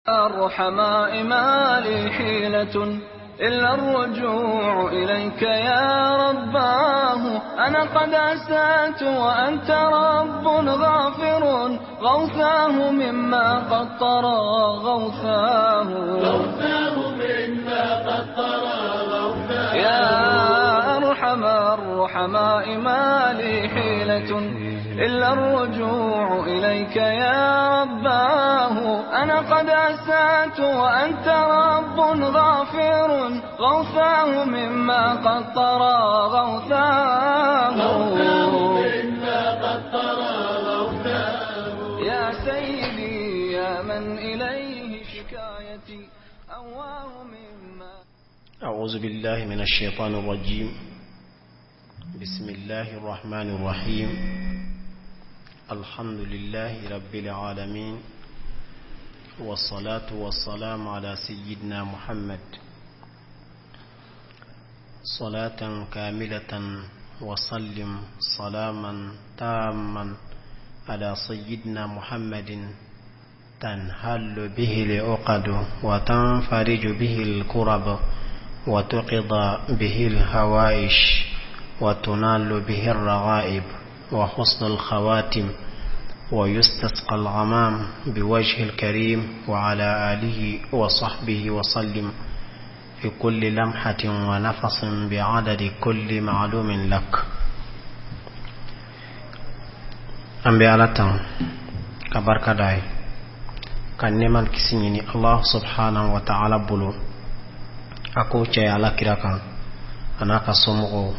الرحماء ما لي حيلة إلا الرجوع إليك يا رباه، أنا قد أسأت وأنت رب غافر، غوثاه مما قد طرى غوثاه، غوثاه مما قد طرى غوثاه. يا أرحم الرحماء ما لي حيلة إلا الرجوع إليك يا رباه، أنا قد أسأت وأنت رب غافر، غوثاه مما قد طرى غوثاه، غوثاه مما قد طرى غوثاه. يا سيدي يا من إليه شكايتي أواه مما. أعوذ بالله من الشيطان الرجيم. بسم الله الرحمن الرحيم. الحمد لله رب العالمين، والصلاة والسلام على سيدنا محمد صلاة كاملة، وسلم سلاما تاما على سيدنا محمد تنحل به العقد وتنفرج به الكرب وتقضى به الهوائش وتنال به الرغائب وحسن الخواتم ويستسقى الغمام بوجه الكريم، وعلى آله وصحبه وسلم في كل لمحة ونفس بعدد كل معلوم لك. An bɛ Ala tan ka barika da ye, ka nɛɛma ni kisi ɲini Allah subhanahu wa ta'ala bolo, a k'o caya Ala kira kan, a n'a ka somɔgɔw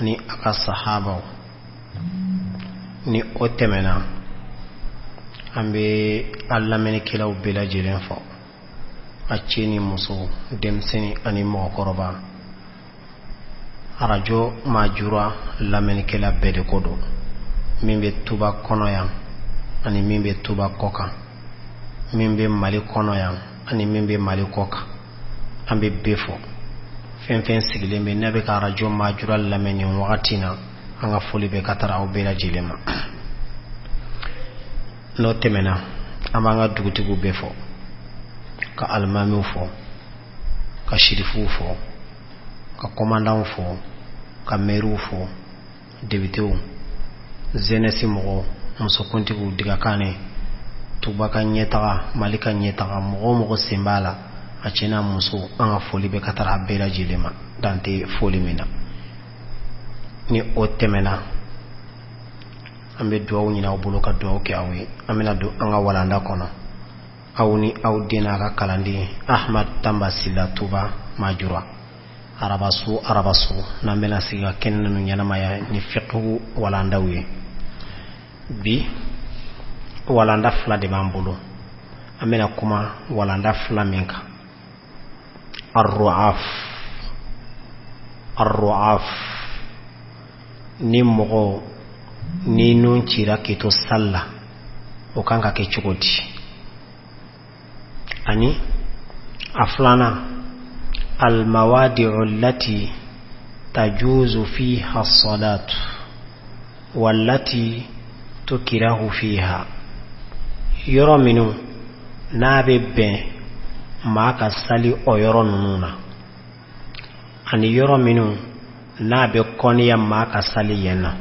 ani a ka sahabaw. Ni o tɛmɛna, an bɛ an lamɛnnikɛlaw bɛɛ lajɛlen fɔ, a cɛ ni muso, denmisɛnnin ani mɔgɔkɔrɔba. Arajo Majura lamɛnnikɛla bɛɛ de ko don, min bɛ Tuba kɔnɔ yan ani min bɛ Tuba kɔ kan, min bɛ Mali kɔnɔ yan ani min bɛ Mali kɔ kan, an bɛ bɛɛ fɔ. Fɛn fɛn sigilen bɛ n'a bɛ ka arajo Majura lamɛn nin wagati na, an ka foli bɛ ka taara aw bɛɛ lajɛlen ma. N'o tɛmɛna, an b'an ka dugutigiw bɛɛ fɔ, ka alimamiw fɔ, ka sirifuw fɔ, ka kɔmandanw fɔ, ka mɛriw fɔ, depitew, zenɛsi mɔgɔw, musokuntigiw, digakanɛ, Tuba ka ɲɛtaga, Mali ka ɲɛtaga, mɔgɔ o mɔgɔ sen b'a la, a cɛ n'a muso, an ka foli bɛ ka taara a bɛɛ lajɛlen ma, dan tɛ foli min na. Ni o tɛmɛna, an bɛ dugawu ɲini aw bolo ka dugawu kɛ aw ye. An bɛna don an ka walanda kɔnɔ, aw ni aw den n'a ka kalanden Ahmad Tamba Sila, Tuba Majura, arabaso arabaso, n'an bɛna sigi ka kɛnɛ ninnu ɲɛnamaya ni fiqhu walandaw ye. Bi walanda fila de b'an bolo. An bɛna kuma walanda fila min kan, arruaf. Arruaf, ni mɔgɔ ni nun cira k'i to sali la, o kan ka kɛ cogo di? Ani a filanan, almawadi'u allati tajuzu fiha as-salatu wallati tukirahu fiha, yɔrɔ minnu n'a bɛ bɛn maa ka sali o yɔrɔ ninnu na, ani yɔrɔ minnu n'a bɛ kɔniya maa ka sali yen na.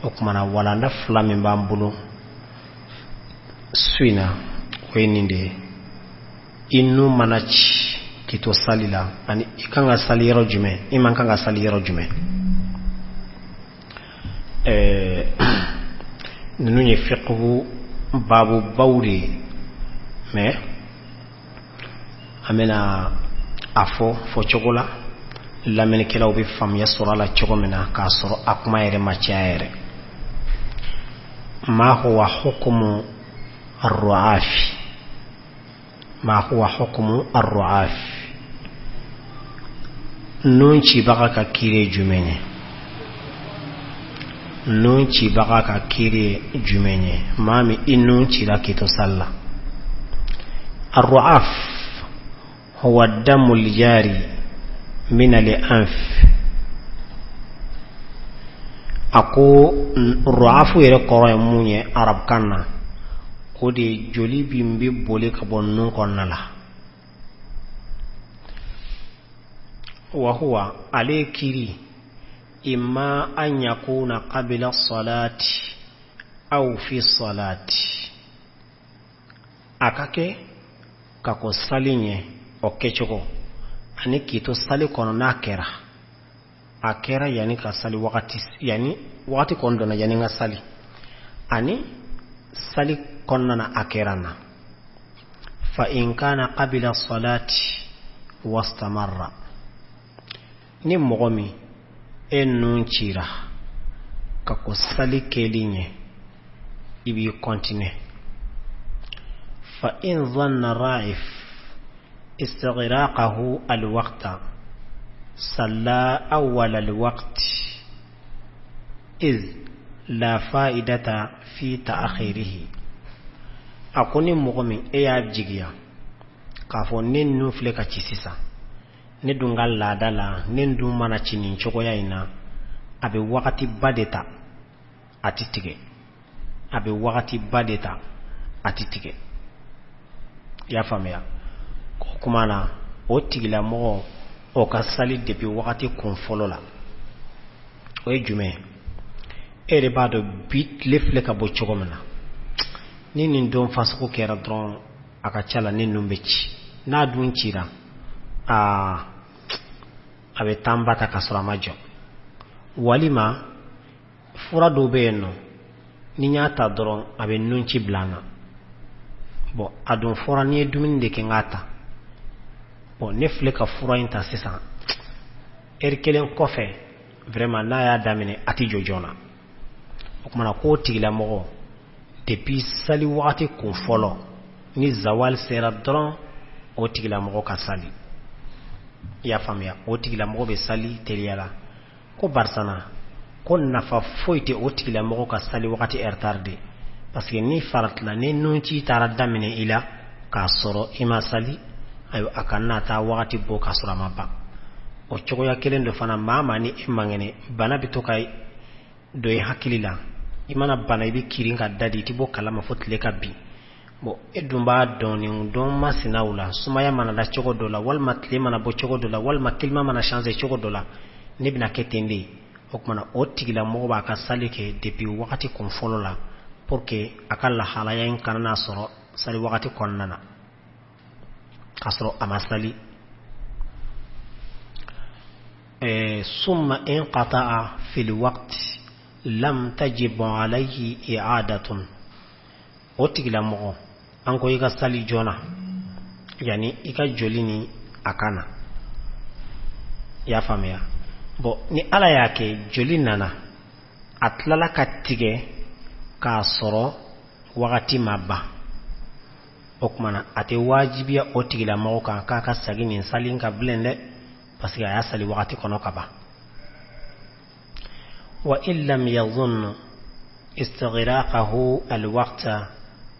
O kumana, walanda fila min b'an bolo su in na, o ye nin de ye: i nun mana ci k'i to sali la, ani i kan ka sali yɔrɔ jumɛn, i man kan ka sali yɔrɔ jumɛn. Ninnu ye fiqhu baabubaw de ye, mais an bɛna a fɔ fɔcogo la lamɛnnikɛlaw bɛ faamuya sɔrɔ a la cogo min na, k'a sɔrɔ a kuma yɛrɛ ma caya yɛrɛ. Ma huwa hukumu arruafi? Ma huwa hukumu arruafi? Nun cibaga ka kiiri ye jumɛn ye? Nun cibaga ka kiiri ye jumɛn ye? Maa min i nun cira k'i to sali la. Arruaf huwa damu ljari min al-anf. A ko ruafu yɛrɛ kɔrɔ ye mun ye arabukan na? O de ye joli min bɛ boli ka bɔ nun kɔnɔna la. Wa huwa, ale kiri, imma an yakuna qabla salati aw fi salati, a ka kɛ ka kɔn sali ɲɛ, o kɛcogo, ani k'i to sali kɔnɔ n'a kɛra, a kɛra yanni ka sali wagati, yanni wagati kɔni donna yanni n ka sali, ani sali kɔnɔna na a kɛra n na. Fa in kana qabila salati wastamarra, ni mɔgɔ min e nun cira ka kɔn sali kɛli ɲɛ, i b'i continuer. Fa in dhanna ra'if istighraqahu alwaqta salla awwal alwaqt iz la fa'idata fi ta'khirihi. A ko ni mɔgɔ min e y'a jigiya k'a fɔ ne nun filɛ ka ci sisan, ne dun ka laada la, ne dun mana ci nin cogoya in na, a bɛ wagatiba de ta, a ti tigɛ, a bɛ wagatiba de ta, a ti tigɛ. I y'a faamuya? O kuma na, o tigilamɔgɔ o ka sali depuis wagati kun fɔlɔ la. O ye jumɛn ye? E yɛrɛ b'a dɔn bi tile filɛ ka bɔ cogo min na, ni nin don fasugu kɛra dɔrɔn, a ka ca la ni nun bɛ ci. N'a dun cira, aa, a bɛ temps ba ta ka sɔrɔ a ma jɔ. Walima fura dɔw bɛ yen nɔ, ni n y'a ta dɔrɔn, a bɛ nun ci bila n na. Bon, a dun fɔra n'i ye dumuni de kɛ n k'a ta. Bon, ne filɛ ka fura in ta sisan, heure kelen kɔfɛ, vraiment, n'a y'a daminɛ, a tɛ jɔ joona. O kumana k'o tigilamɔgɔ, depuis sali wagati kun fɔlɔ, ni zawal sera dɔrɔn, o tigilamɔgɔ ka sali. I y'a faamuya? O tigilamɔgɔ bɛ sali teliya la, ko barisana ko nafa foyi tɛ o tigilamɔgɔ ka sali wagati retardé, parce que ni faratila ni nunci taara daminɛ i la k'a sɔrɔ i ma sali, ayiwa, a kana taa wagati bɔ k'a sɔrɔ a ma ban. O cogoya kelen dɔ fana, maa maa ni e man kɛnɛ, bana bɛ to ka don i hakili la, i mana bana, i bɛ kirin ka da di, i tɛ bɔ kalama fo tile ka bin. Bon, e dun b'a dɔn nin don masinaw la, sumaya mana da cogo dɔ la, walima tile mana bɔ cogo dɔ la, walima climat mana changer cogo dɔ la, ne bɛna kɛ ten de. O kumana o tigilamɔgɔ b'a ka sali kɛ depuis wagati kun fɔlɔ la, pour que a ka lahalaya in kana n'a sɔrɔ sali wagati kɔnɔna na k'a sɔrɔ a ma sali. Summa inqata'a fil waqti lam tajib alayhi i'adatun. O tigilamɔgɔ, an ko i ka sali joona yani i ka joli ni a ka na. I y'a faamuya? Bon, ni Ala y'a kɛ joli nana, a tilala ka tigɛ k'a sɔrɔ wagati ma ban, o kumana a tɛ wajibiya o tigilamɔgɔ kan k'a ka segin nin sali kan bilen dɛ, parce que a y'a sali wagati kɔnɔ ka ban. Wa in lam yadhunn istighraqahu alwaqta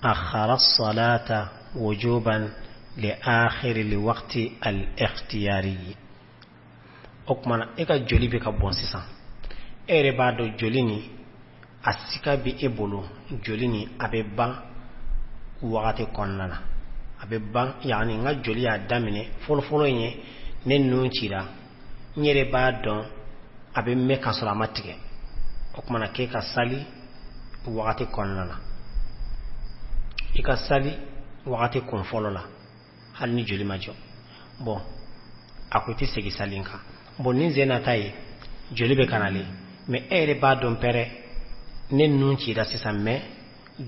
akhara as-salata wujuban li akhir alwaqti al-ikhtiyari. O kumana e ka joli bɛ ka bɔn sisan, e yɛrɛ b'a dɔn joli nin a sika bɛ e bolo, joli nin a bɛ ban wagati kɔnɔna na, a bɛ ban. Yani n ka joli y'a daminɛ fɔlɔfɔlɔ in ye, ne nun cira, n yɛrɛ b'a dɔn a bɛ mɛn k'a sɔrɔ a ma tigɛ. O kumana k'e ka sali wagati kɔnɔna na, i ka sali wagati kun fɔlɔ la, hali ni joli ma jɔ. Bon, a ko i tɛ segin sali kan. Bon, ni sen nata ye joli bɛ ka nalen, mais e yɛrɛ b'a dɔn pɛrɛ ne nun cira sisan, mais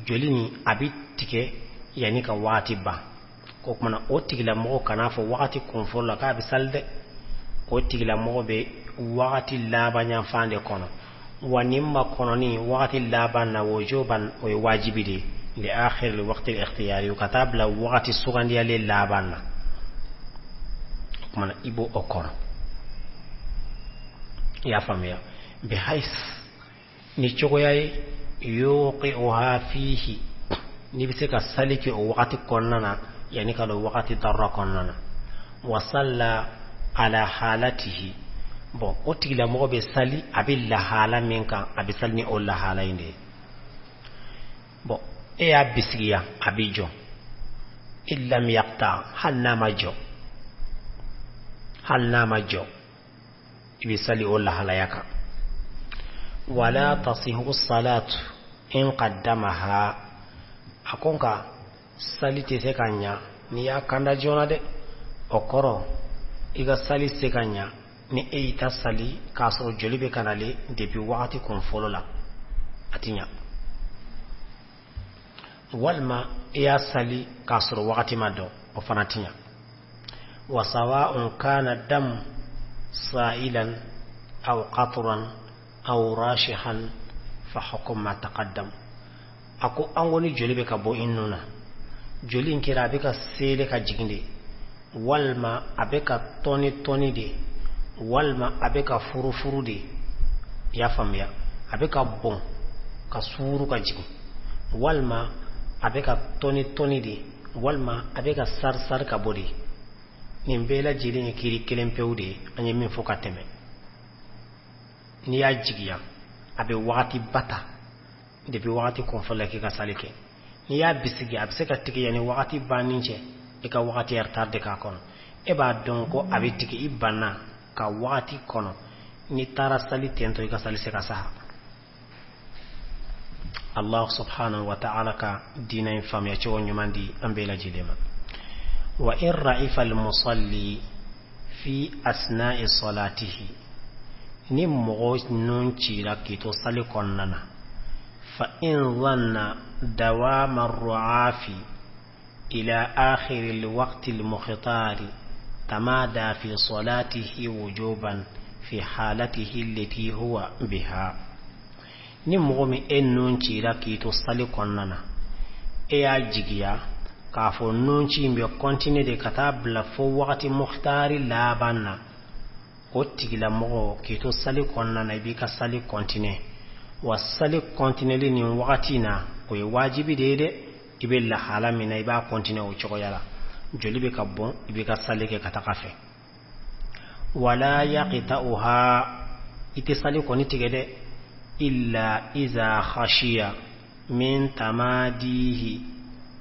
joli nin a bɛ tigɛ yanni ka wagati ban. O kumana o tigilamɔgɔ kan'a fɔ wagati kun fɔlɔ la k'a bɛ sali dɛ. O tigilamɔgɔ bɛ wagati laban yanfan de kɔnɔ. Wa nin ma kɔnɔni wagati laban na, wujuban, o ye wajibi de ye, li akhir waqti al-ikhtiyari, ka taa bila wagati sugandiyalen laban na. O kumana i b'o o kɔnɔ. I y'a faamuya? Bihais, ni cogoya ye, yuqi'uha fihi, n'i bɛ se ka sali kɛ o wagati kɔnɔna na yanni ka don wagati darura kɔnɔna na. Wa salla ala halatihi. Bon, o tigilamɔgɔ bɛ sali a bɛ lahala min kan, a bɛ sali ni o lahala in de ye. Bon. E y'a bisigiya, a b'i jɔ. In lam yaqta, hali n'a ma jɔ, hali n'a ma jɔ, i bɛ sali o lahalaya kan. Wala tasihu salatu in qaddamaha. A ko nka sali tɛ se ka ɲa n'i y'a kanda joona dɛ. O kɔrɔ, i ka sali se ka ɲa ni e y'i ta sali k'a sɔrɔ joli bɛ ka nalen depuis wagati kun fɔlɔ la, a ti ɲa. Walima i y'a sali k'a sɔrɔ wagati ma dɔn, o fana ti ɲa. Wa sawa'un kana dam sa'ilan aw qatran aw rashihan fa hukm ma taqaddam. A ko an ko ni joli bɛ ka bɔ i nun na, joli in kɛra a bɛ ka seele ka jigin de, walima a bɛ ka tɔni tɔni de, walima a bɛ ka furufuru de, i y'a faamuya, a bɛ ka bɔn ka suuru ka jigin, walima a bɛ ka tɔni tɔni de, walima a bɛ ka sari sari ka bɔ de. Nin bɛɛ lajɛlen ye kiri kelen pewu de ye an ye min fɔ ka tɛmɛ. N'i y'a jigiya, a bɛ wagati ba ta depuis wagati kunfɔlɔ la k'i ka sali kɛ. N'i y'a bisigi, a bɛ se ka tigɛ yanni wagati banni cɛ, i ka wagati retard de k'a kɔnɔ. E b'a dɔn ko a bɛ tigɛ, i banna ka wagati kɔnɔ. N'i taara sali tentɔ, i ka sali se ka saha. Allah subhanahu wa ta'ala ka diinɛ in faamuya cogo ɲuman di an bɛɛ lajɛlen ma. Wa in ra'ifa al-musalli fi asna'i salatihi, ni mɔgɔ nun cira k'i to sali kɔnɔna na, fa in dhanna dawama ar-ru'afi ila akhiri al-waqti al-mukhtari tamada fi salatihi wujuban fi halatihi allati huwa biha. Ni mɔgɔ min e nun cira k'i to sali kɔnɔna na, e y'a jigiya k'a fɔ nun ci in bɛ continuer de ka taa bila fo wagati mukhtari laban na, o tigilamɔgɔ k'i to sali kɔnɔna na, i b'i ka sali continuer. Wa sali continuer nin wagati in na, o ye wajibi de ye dɛ. I bɛ lahala min na, i b'a continuer o cogoya la. Joli bɛ ka bɔn, i b'i ka sali kɛ ka taga fɛ. Wala yaqta'uha, i tɛ sali kɔni tigɛ dɛ, illa iza khashiya min tamadihi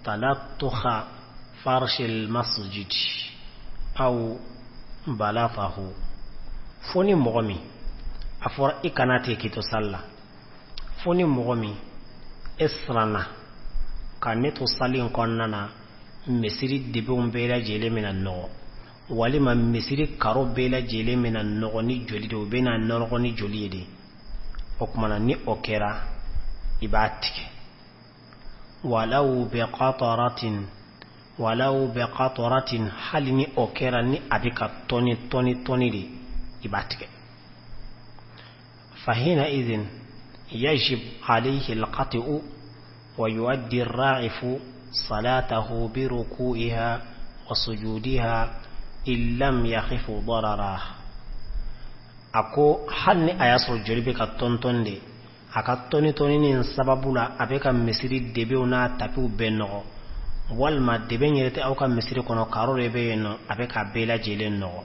talattuha farshil masjid aw balatahu. Fo ni mɔgɔ min a fɔra i kana tigɛ k'i to sali la, fo ni mɔgɔ min e siranna ka ne to sali in kɔnɔna na, misiri debenw bɛɛ lajɛlen bɛna nɔgɔ, walima misiri karo bɛɛ lajɛlen bɛna nɔgɔ ni joli de, o bɛna nɔrɔgɔ ni joli ye de. O kumana ni o kɛra, i b'a tigɛ. Walaw bi qataratin, walaw bi qataratin, hali ni o kɛra ni a bɛ ka tɔni tɔni tɔni de, i b'a tigɛ. Fahina idhin yajib alayhi alqati'u wa yuaddi ar-ra'ifu salatahu bi ruku'iha wa sujudiha in lam yakhifu darara. A ko hali ni a y'a sɔrɔ joli bɛ ka tɔn-tɔn de, a ka tɔni tɔni nin sababu la a bɛ ka misiri debew n'a tapiw bɛɛ nɔgɔ, walima debe yɛrɛ tɛ aw ka misiri kɔnɔ, karo de bɛ yen nɔ, a bɛ ka bɛɛ lajɛlen nɔgɔ.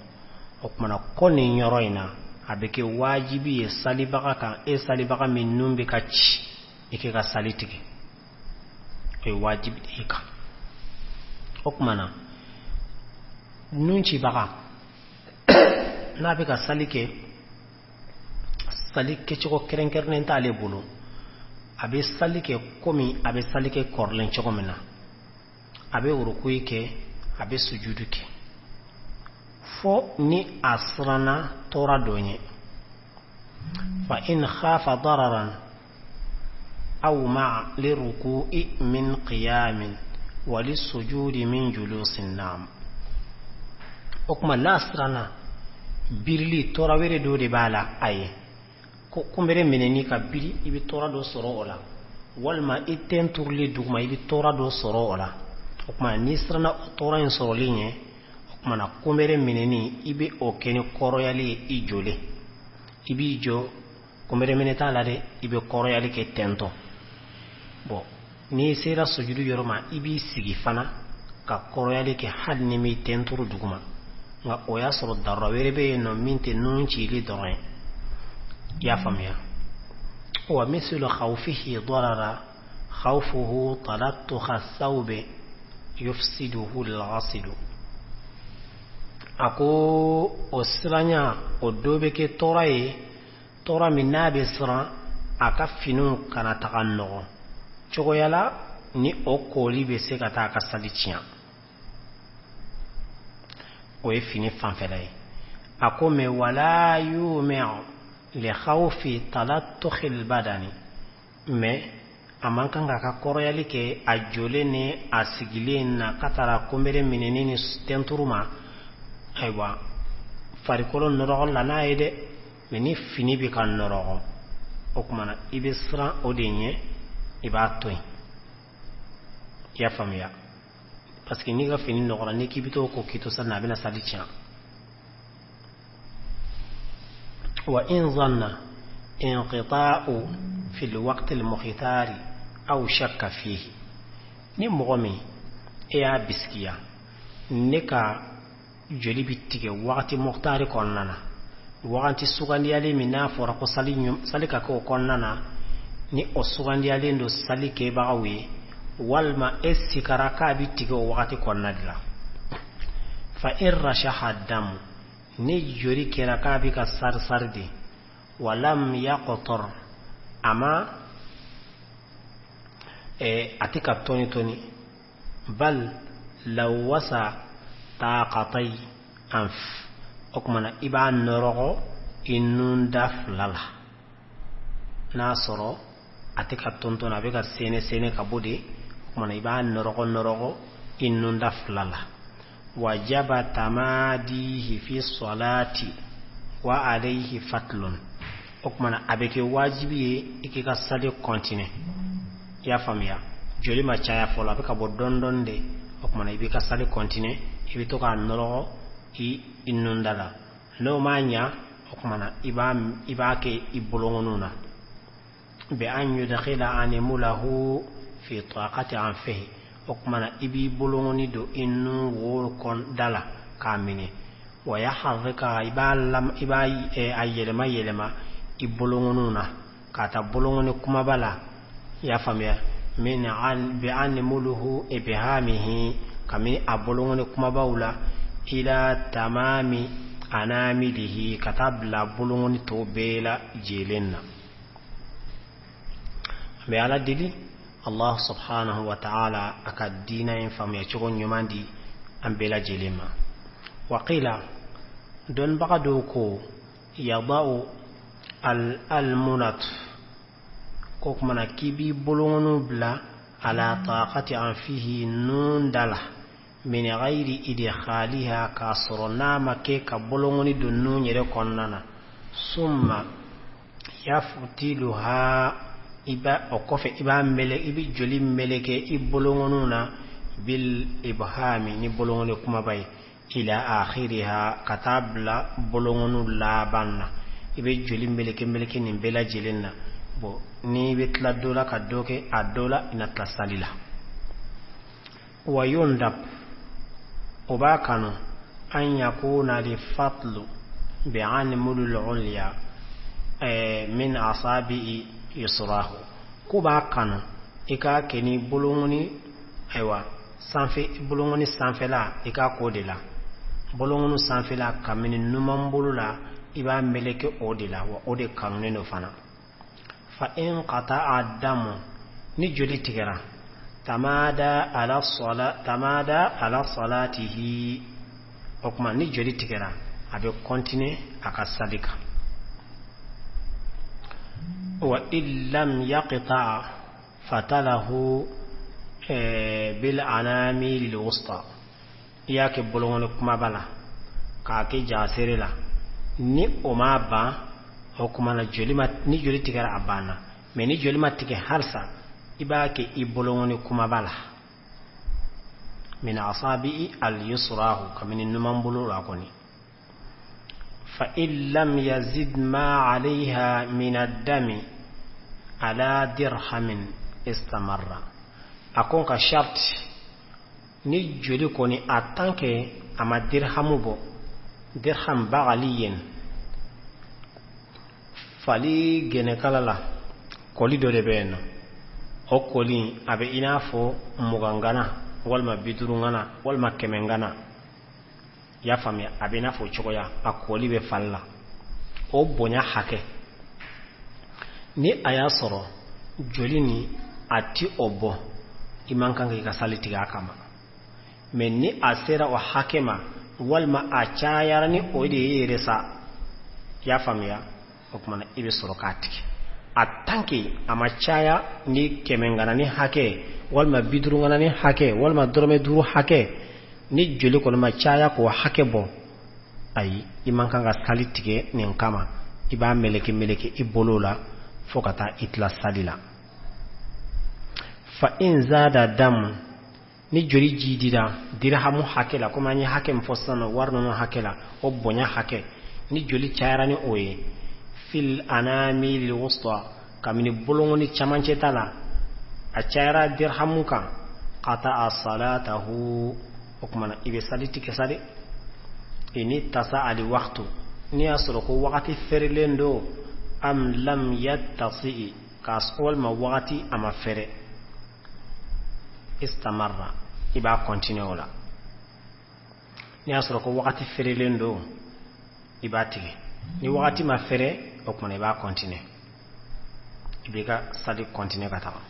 O kumana ko nin yɔrɔ in na, a bɛ kɛ wajibi ye salibaga kan, e salibaga min nun bɛ ka ci, i k'i ka sali tigɛ, o ye wajibi de ye kan. O kumana nun cibaga n'a bɛ ka sali kɛ, sali kɛcogo kɛrɛnkɛrɛnnen t'ale bolo, a bɛ sali kɛ komi a bɛ sali kɛ kɔrɔlen cogo min na. A bɛ rukuyi kɛ, a bɛ sujudu kɛ, fo ni a siranna tɔɔrɔ dɔ ɲɛ. Fa in khafa dararan aw ma'a liruku'i min qiyamin wa lisujudi min julusin naam. O kuma n'a siranna birili tɔɔrɔ wɛrɛ dɔ de b'a la, a ye ko kunbere minɛni ka biri, i bɛ tɔɔrɔ dɔ sɔrɔ o la, walima i ten turuli duguma, i bɛ tɔɔrɔ dɔ sɔrɔ o la. O kuma n'i siranna o tɔɔrɔ in sɔrɔli ɲɛ, o kuma na kunbere minɛni i bɛ o kɛ ni kɔrɔyali ye i jɔlen, i b'i jɔ, kunbere minɛ t'a la dɛ, i bɛ kɔrɔyali kɛ tentɔ. Bɔn, n'i sera sujudu yɔrɔ ma, i b'i sigi fana ka kɔrɔyali kɛ hali ni m'i ten turu duguma, nka o y'a sɔrɔ darura wɛrɛ bɛ yen nɔ min tɛ nun cili dɔrɔn ye. I y'a faamuya? Wa mithlu khawfihi darara Khawfuhu talattuha thawbi yufsiduhu al-ghasilu. A ko o siranya o dɔ bɛ kɛ tɔɔrɔ ye, tɔɔrɔ min n'a bɛ siran a ka finiw kana taga nɔgɔ cogoya la, ni o koli bɛ se ka taa a ka sali tiɲɛ. O ye fini fanfɛla ye. A ko mɛ wala yumi'u li khawfi talattukhil badani, mɛ a man kan k'a ka kɔrɔyali kɛ a jɔlen ni a sigilen na ka taara kunbere minɛni ni tɛnturu ma. Ayiwa, farikolo nɔrɔgɔ la n'a ye dɛ, mɛ ni fini bɛ ka nɔrɔgɔ, o tuma na i bɛ siran o de ɲɛ, i b'a to yen. I y'a faamuya? Parce que n'i ka fini nɔgɔra, n'i k'i bɛ t'o ko k'i to sali na, a bɛna sali tiɲɛ. Wa in zanna inqita'u fi alwaqti almukhtari aw shakka fihi, ni mɔgɔ min e y'a bisigiya ne ka joli bɛ tigɛ wagati mukhtari kɔnɔna na, wagati sugandiyalen min n'a fɔra ko sali ka kɛ o kɔnɔna na, ni o sugandiyalen don sali kɛbagaw ye, walima e sikara k'a bɛ tigɛ o wagati kɔnɔna de la, fa in rashaha damu, ni joli kɛra k'a bɛ ka sari-sari de, walam yaqtar, a ma a tɛ ka tɔni tɔni, bal lawasa taqatay anf, o tuma na i b'a nɔrɔgɔ i nunda fila la. N'a sɔrɔ a tɛ ka tɔn tɔn, a bɛ ka sɛnɛ sɛnɛ ka bɔ de, o tuma na i b'a nɔrɔgɔ nɔrɔgɔ i nunda fila la. Wajaba tamadihi fi salati wa alayhi fatlun, o tuma na a bɛ kɛ wajibi ye i k'i ka sali continuer. I y'a faamuya? Joli ma caya fɔlɔ, a bɛ ka bɔ dɔɔni dɔɔni de, o tuma na i b'i ka sali continuer, i bɛ to k'a nɔrɔgɔ i nunda la. N'o ma ɲa, o tuma na i b'a kɛ i bolonkɔniw na, bi an yudkhila animulahu fi taqati anfihi, o tuma na i b'i bolonkɔni don i nun wo da la k'a minɛ, wa yaharrika, i b'a a yɛlɛma yɛlɛma i bolonkɔniw na k'a ta bolonkɔni kumaba la. I y'a faamuya? Min bi animuluhu ibhamihi, kabini a bolonkɔni kumabaw la, ila tamami anamilihi, ka taa bila bolonkɔni tɔw bɛɛ la jɛlen na. An bɛ Ala deli, Allah subhanahu wa ta'ala a ka diinɛ in faamuya cogo ɲuman di an bɛɛ lajɛlen ma. Waqila, dɔnnibaga dɔw ko yada'u al almunat, ko kumana k'i b'i bolonkɔniw bila ala taqati anfihi, nun da la, min ghayri idkhaliha, k'a sɔrɔ n'a ma kɛ ka bolonkɔni don nun yɛrɛ kɔnɔna na, summa yaftiluha, i b'a o kɔfɛ i b'a mele, i bɛ joli meleke i bolonkɔniw na, bil ibhami, ni bolonkɔni kumaba ye, ila akhiriha, ka taa bila bolonkɔniw laban na. I bɛ joli meleke meleke nin bɛɛ lajɛlen na. Bon, n'i bɛ tila dɔ la ka dɔ kɛ a dɔ la, i na tila sali la. Wa yundab, o b'a kanu, an yakuna li fatlu bi anmulul ulya min asabi'i yusrahu, ko b'a kanu i k'a kɛ ni bolonkɔni, ayiwa, sanfɛ bolonkɔni sanfɛla, i k'a k'o de la, bolonkɔni sanfɛla kabini numan bolo la, i b'a meleke o de la, wa o de kanunen don fana. Fa in qata'a damu, ni joli tigɛra, tamada ala sala, tamada ala salatihi, o tuma ni joli tigɛra, a bɛ continuer a ka sali kan. Wa in lam yaqta fatalahu bil anami lil wusta, i y'a kɛ bolonkɔni kumaba la k'a kɛ jasere la, ni o ma ban, o tuma na joli ma, ni joli tigɛra, a banna. Mɛ ni joli ma tigɛ halisa, i b'a kɛ i bolonkɔni kumaba la, min asabi'i al yusrahu, kabini numan bolo la kɔni. Fa in lam yazid ma alayha min ad-dami ala dirhamin istamarra, a ko ka sharti ni joli kɔni, a tant que a ma dirhamu bɔ, dirham baghaliyen, fali gɛnɛkala la kɔli dɔ de bɛ yen nɔ, O koli a bɛ i n'a fɔ 20 ŋana walima 50 ŋana walima 100 ŋana, i y'a faamuya? A bɛ i n'a fɔ cogoya a koli bɛ fali la, o bonya hakɛ. Ni a y'a sɔrɔ joli ni a ti o bɔ, i man kan k'i ka sali tigɛ a kama. Mɛ ni a sera o hakɛ ma walima a cayara ni o de ye yɛrɛ sa, i y'a faamuya, o tuma na i bɛ sɔrɔ k'a tigɛ. A tant que a ma caya ni 100 ŋana ni hakɛ walima 50 ŋana ni hakɛ walima 5 dɔrɔmɛ hakɛ, ni joli kɔni ma caya k'o hakɛ bɔ, ayi, i man kan ka sali tigɛ nin kama. I b'a meleke meleke i bolo la fo ka taa i tila sali la. Fa in zada damu, ni joli jidira dirhamu hakɛ la, komi an ye hakɛ min fɔ sisan nɔ, wari ninnu hakɛ la, o bonya hakɛ, ni joli cayara ni o ye, fil anamil wusta, kabini bolongoni camancɛ ta la, a cayara dirhamu kan, qata'a salatahu, o tuma na i bɛ sali tigɛ sa dɛ. In ittasa'a al waqtu, n'i y'a sɔrɔ ko wagati fɛrɛlen don, am lam yattasi, k'a walima wagati a ma fɛrɛ, istamarra, i b'a continuer o la. N'i y'a sɔrɔ ko wagati fɛrɛlen don, i b'a tigɛ. Ni wagati ma fɛrɛ, o tuma na i b'a continuer, i b'i ka sali continuer ka taga.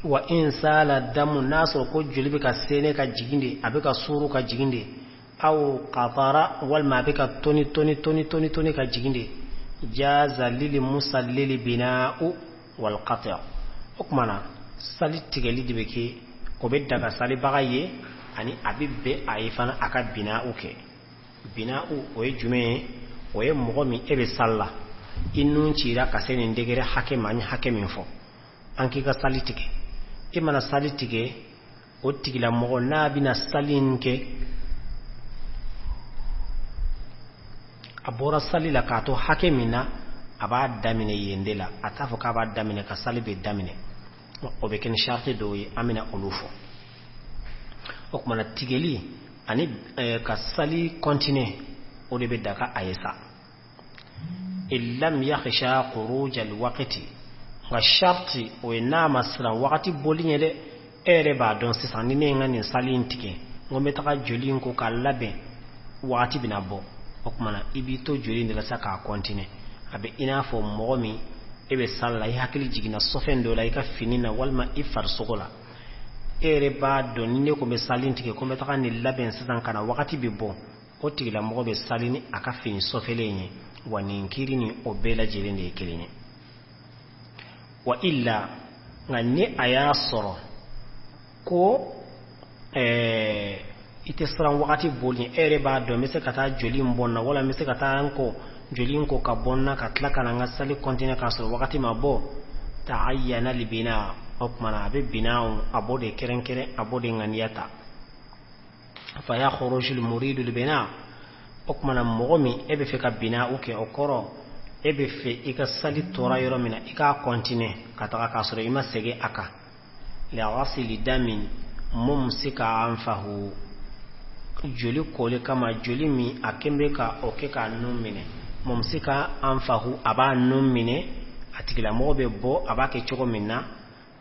Wa in sala damu, n'a sɔrɔ ko joli bɛ ka sɛnɛ ka jigin de, a bɛ ka suuru ka jigin de, aw qatara, walima a bɛ ka toni toni toni toni toni ka jigin de, jaza lil musallil bina'u wal qat', o tuma na sali tigɛli de bɛ kɛ, o bɛ daga salibaga ye, ani a bɛ bɛn a ye fana a ka bina'u kɛ. Bina'u, o ye jumɛn ye? O ye mɔgɔ min e bɛ sali la, i nun cira ka se nin degré hakɛ ma, an ye hakɛ min fɔ an k'i ka sali tigɛ, e mana sali tigɛ, o tigilamɔgɔ n'a bɛna sali in kɛ, a bɔra sali la k'a to hakɛ min na, a b'a daminɛ yen de la. A t'a fɔ k'a b'a daminɛ ka sali bɛ daminɛ, o bɛ kɛ ni sariti dɔw ye, an bɛna olu fɔ. O tuma na tigɛli ani ka sali continuer, o de bɛ daga a ye sa, in lam yakhsha khuruj alwaqti. Nka sariti, o ye n'a ma siran wagati bɔli ɲɛ dɛ. E yɛrɛ b'a dɔn sisan, ni ne ye n ka nin sali in tigɛ, n ko n bɛ taga joli in ko k'a labɛn, wagati bɛna bɔ. O tuma na i b'i to joli in de la sa k'a continuer. A bɛ i n'a fɔ mɔgɔ min e bɛ sali la, i hakili jiginna sɔfɛn dɔ la i ka fini na walima i farisogo la, e yɛrɛ b'a dɔn ni ne ko n bɛ sali in tigɛ ko n bɛ taga nin labɛn sisan ka na, wagati bɛ bɔ. O tigilamɔgɔ bɛ sali ni a ka fini sɔfɛlen ye. Wa nin kiiri nin, o bɛɛ lajɛlen de ye kelen ye. Wa illa, nka ni a y'a sɔrɔ ko i tɛ siran wagati boli, e yɛrɛ b'a dɔn n bɛ se ka taa joli in bɔ n na, wala n bɛ se ka taa n ko joli in ko ka bɔ n na ka tila ka na n ka sali continuer k'a sɔrɔ wagati ma bɔ, ta'ayyana libina, o tuma na a bɛ bina, a b'o de kɛrɛnkɛrɛn, a b'o de ŋaniya ta. Fa yakhruju al-muridu libina, o tuma na mɔgɔ min e bɛ fɛ ka bina o kɛ, o kɔrɔ e bɛ fɛ i ka sali tora yɔrɔ min na, i k'a continuer ka taga k'a sɔrɔ i ma segin a kan, lighasli damin mumsika anfahu, joli koli kama, joli min a kɛn bɛ ka o kɛ k'a nun minɛ, mumsika anfahu, a b'a nun minɛ. A tigilamɔgɔ bɛ bɔ, a b'a kɛ cogo min na,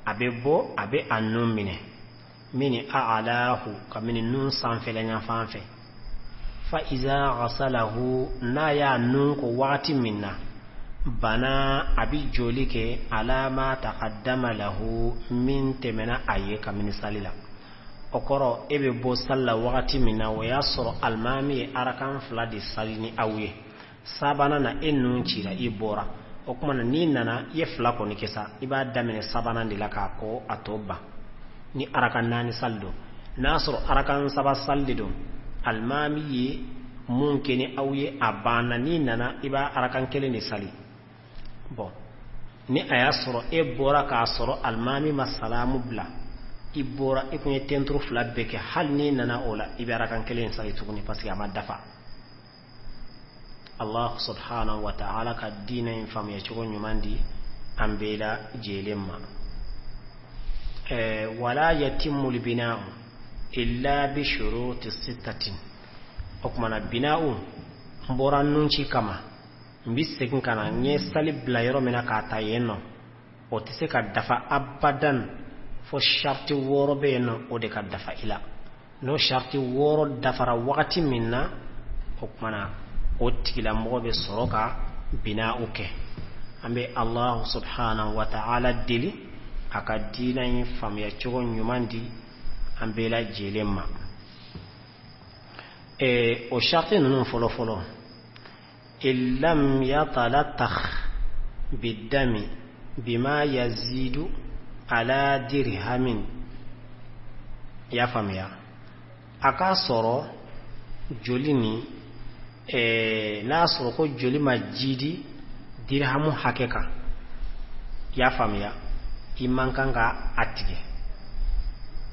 a bɛ bɔ, a bɛ a nun minɛ, min a'lahu, kabini nun sanfɛla yanfan fɛ. Fa iza ghasalahu, n'a y'a nun ko wagati min na, bana, a bɛ joli kɛ, ala ma taqaddama lahu, min tɛmɛna a ye kabini sali la. O kɔrɔ, e bɛ bɔ sali la wagati min na, o y'a sɔrɔ alimami ye arakan 2 de sali ni aw ye, sabanan na e nun cira, i bɔra. O tuma na n'i nana, i ye 2 kɔni kɛ sa, i b'a daminɛ sabanan de la k'a kɔ a tɔ ban. Ni arakan 4 sali don, n'a sɔrɔ arakan 3 sali de don, alimami ye mun kɛ ni aw ye, a banna, n'i nana i b'a arakan 1 de sali. Bɔn, ni a y'a sɔrɔ e bɔra k'a sɔrɔ alimami ma salamu bila, i bɔra, i kun ye tenturu 2 bɛɛ kɛ, hali n'i nana o la, i bɛ arakan 1 sali tuguni, parce que a ma dafa. Allah subhanahu wa ta'ala ka diinɛ in faamuya cogo ɲuman di an bɛɛ lajɛlen ma. Wala yatimmu albina'u illa bi shuruti sittatin. O tuma na bina'u, n bɔra nunci kama, n bɛ segin ka na n ye sali bila yɔrɔ min na k'a ta yen nɔ. O tɛ se ka dafa abadan fo sariti 6 bɛ yen nɔ, o de ka dafa i la. N'o sariti 6 dafara wagati min na, o tuma na o tigilamɔgɔ bɛ sɔrɔ ka bina'u kɛ. An bɛ Allahu subhanahu wa ta'ala deli a ka diina in faamuya cogo ɲuman di an bɛɛ lajɛlen ma. O sariti ninnu fɔlɔ fɔlɔ, in lam yatalatakh bidami bima yazidu ala dirhamin. I y'a faamuya, a k'a sɔrɔ joli ni n'a sɔrɔ ko joli ma jidi dirhamu hakɛ kan, i y'a faamuya, i man kan ka a tigɛ.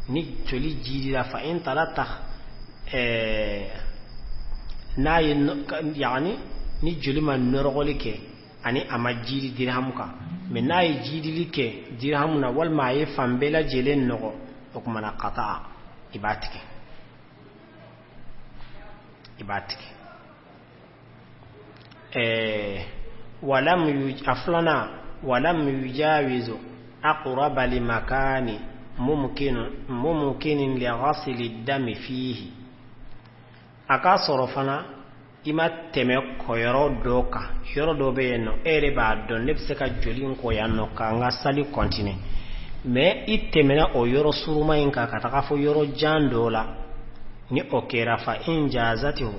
Ni joli jidira, fa in talatakh, n'a ye, yaani ni joli ma nɔrɔgɔli kɛ ani a ma jidi dirhamu kan, mais n'a ye jidili kɛ dirhamu na walima a ye fan bɛɛ lajɛlen nɔgɔ, o tuma na qata'a, i b'a tigɛ, i b'a tigɛ. Walam a filanan, walam yujawizu aqraba limakani mumkinin li ghasli dami fihi. A k'a sɔrɔ fana i ma tɛmɛ kɔyɔrɔ dɔ kan, yɔrɔ dɔ bɛ yen nɔ, e yɛrɛ b'a dɔn ne bɛ se ka joli in kɔ yan nɔ k'an ka sali continuer, mais i tɛmɛna o yɔrɔ suruma in kan ka taga fɔ yɔrɔ jan dɔ la. Ni o kɛra, fa in jazatihu,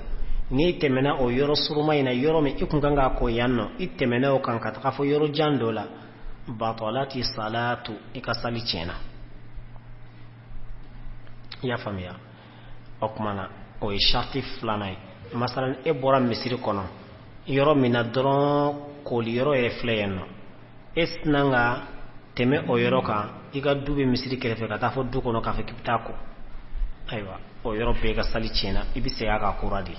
n'i tɛmɛna o yɔrɔ suruma in na, yɔrɔ min i kun kan k'a ko yan nɔ, i tɛmɛna o kan ka taga fɔ yɔrɔ jan dɔ la, batalati salatu, i ka sali tiɲɛna. I y'a faamuya? O tuma na o ye sariti filanan ye. Masalan, e bɔra misiri kɔnɔ yɔrɔ min na dɔrɔn, koli yɔrɔ yɛrɛ filɛ yen nɔ, e sina ka tɛmɛ o yɔrɔ kan, i ka du bɛ misiri kɛrɛfɛ, ka taa fɔ du kɔnɔ k'a fɔ k'i bɛ taa ko, ayiwa, o yɔrɔ bɛɛ ka sali tiɲɛna, i bɛ segin a kan kura de.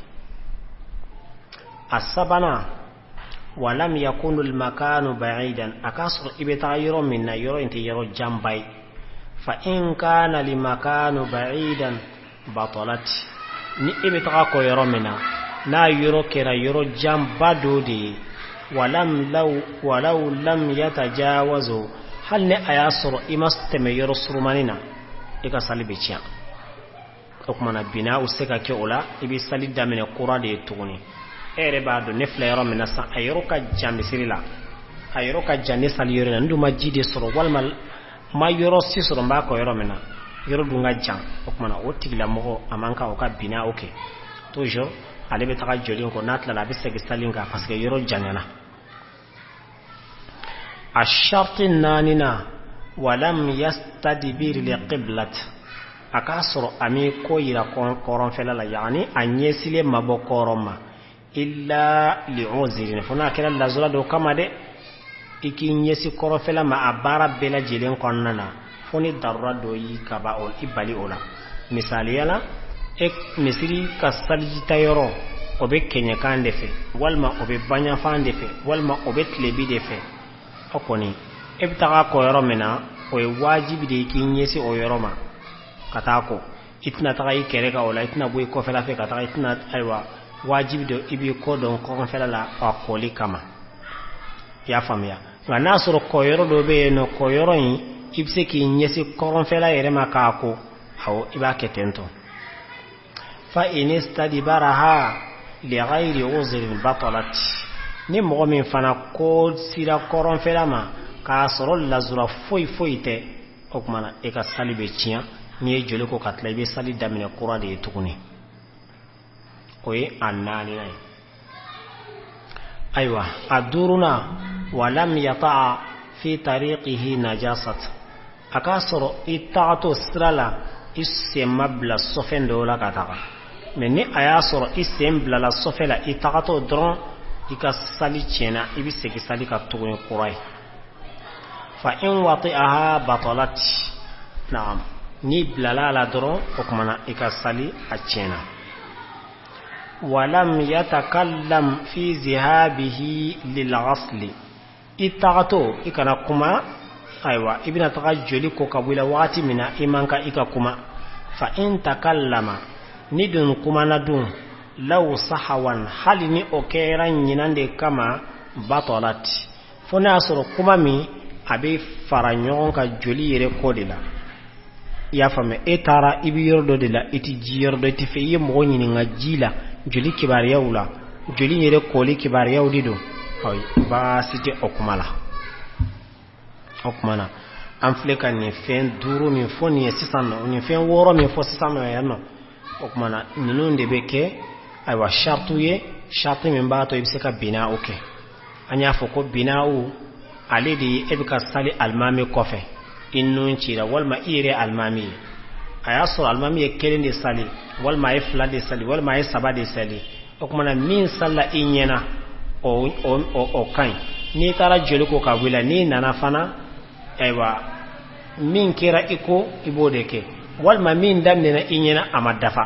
A sabanan, walam yakunu almakanu ba'idan, a k'a sɔrɔ i bɛ taga yɔrɔ min na, yɔrɔ in tɛ yɔrɔ janba ye. Fa in kana limakanu ba'idan batalat, ni e bɛ taga kɔ yɔrɔ min na, n'a yɔrɔ kɛra yɔrɔ janba dɔ de ye, walam law walaw lam yatajawazu, hali ni a y'a sɔrɔ i ma tɛmɛ yɔrɔ surumani na, i ka sali bɛ tiɲɛ. O tuma na bina o se ka kɛ o la, i bɛ sali daminɛ kura de ye tuguni. E yɛrɛ b'a dɔn ne filɛ yɔrɔ min na sisan, a yɔrɔ ka jan misiri la, a yɔrɔ ka jan ne sali yɔrɔ la, n dun ma ji de sɔrɔ walima n ma yɔrɔ si sɔrɔ n b'a kɔ yɔrɔ min na, yɔrɔ dun ka jan. O tuma na o tigilamɔgɔ a man kan o ka bina o kɛ. Toujours ale bɛ taga joli in kɔ, n'a tilala a bɛ segin sali kan parce que yɔrɔ janyana. A sharti naaninan, walam yastadbir liqiblat, a k'a sɔrɔ a m'i kɔ yira kɔrɔnfɛla la, yaani a ɲɛsilen ma bɔ kɔrɔn ma, illa li'uzrin, fo n'a kɛra lazura dɔ kama dɛ. I k'i ɲɛsin kɔrɔnfɛla ma a baara bɛɛ lajɛlen kɔnɔna na, fo ni darura dɔ y'i kaba o i bali o la. Misaliya la, e misiri ka salijita yɔrɔ, o bɛ kɛɲɛkan de fɛ, walima o bɛ baɲafan de fɛ, walima o bɛ tilebi de fɛ. O kɔni e bɛ taga kɔ yɔrɔ min na, o ye wajibi de ye k'i ɲɛsin o yɔrɔ ma ka taa kɔ. I tɛna taga i kɛrɛ kan o la, i tɛna bɔ i kɔfɛla fɛ ka taga, i tɛna, ayiwa, wajibi don i b'i kɔ dɔn kɔrɔnfɛla la a kɔli kama. I y'a faamuya? Nka n'a sɔrɔ kɔyɔrɔ dɔ bɛ yen nɔ, kɔyɔrɔ in i bɛ se k'i ɲɛsin kɔrɔnfɛla yɛrɛ ma k'a ko, awɔ, i b'a kɛ ten tɔ. Fa in istadbaraha lighayri uzrin batalat, ni mɔgɔ min fana ko sira kɔrɔnfɛla ma k'a sɔrɔ lazura foyi foyi tɛ, o tuma na e ka sali bɛ tiɲɛ. N'i ye joli ko ka tila, i bɛ sali daminɛ kura de ye tuguni. O ye a naaninan ye. Ayiwa, a duurunan, walam yata'a fi tariqihi najasat, a k'a sɔrɔ i tagatɔ sira la, i sen ma bila sɔfɛn dɔw la ka taga. Mais ni a y'a sɔrɔ i sen bilala sɔfɛ la i tagatɔ dɔrɔn, i ka sali tiɲɛna, i bɛ segin sali ka tuguni kura ye. Fa in wati'aha batalat, naam, n'i bilala a la dɔrɔn, o tuma na i ka sali a tiɲɛna. Walam yatakallam fi zihabihi lilghasli, i tagatɔ i kana kuma. Ayiwa, i bɛna taga joli ko ka bɔ i la wagati min na, i man kan i ka kuma. Fa in takallama, ni dun kumana dun, law sahawan, hali ni o kɛra ɲinan de kama, batalat, fo n'a y'a sɔrɔ kuma min A bɛ fara ɲɔgɔn kan joli yɛrɛ ko de la. I y'a faamuya, e taara i bɛ yɔrɔ dɔ de la, i tɛ ji yɔrɔ dɔ, i tɛ fɛ i ye mɔgɔ ɲininka ji la, joli kibaruyaw la, joli yɛrɛ kɔli kibaruyaw de don. Ayi, baasi tɛ o kuma la. O kuma na, an filɛ ka nin fɛn duuru min fɔ nin ye sisan nɔ, nin fɛn wɔɔrɔ min fɔ sisan nɔ yan nɔ, o kuma na, ninnu de bɛ kɛ ayiwa saratu ye, saratu min b'a to i bɛ se ka binaaw kɛ. An y'a fɔ ko binaaw, ale de ye e bɛ ka sali alimami kɔfɛ, i nun cira, walima i yɛrɛ ye alimami ye, a y'a sɔrɔ alimami ye kelen de sali, walima a ye fila de sali, walima a ye saba de sali. O kuma na, min salila i ɲɛna, o ka ɲi. N'i taara joli ko ka bɔ i la, n'i nana fana, ayiwa, min kɛra i ko, i b'o de kɛ, walima min daminɛna i ɲɛna, a ma dafa.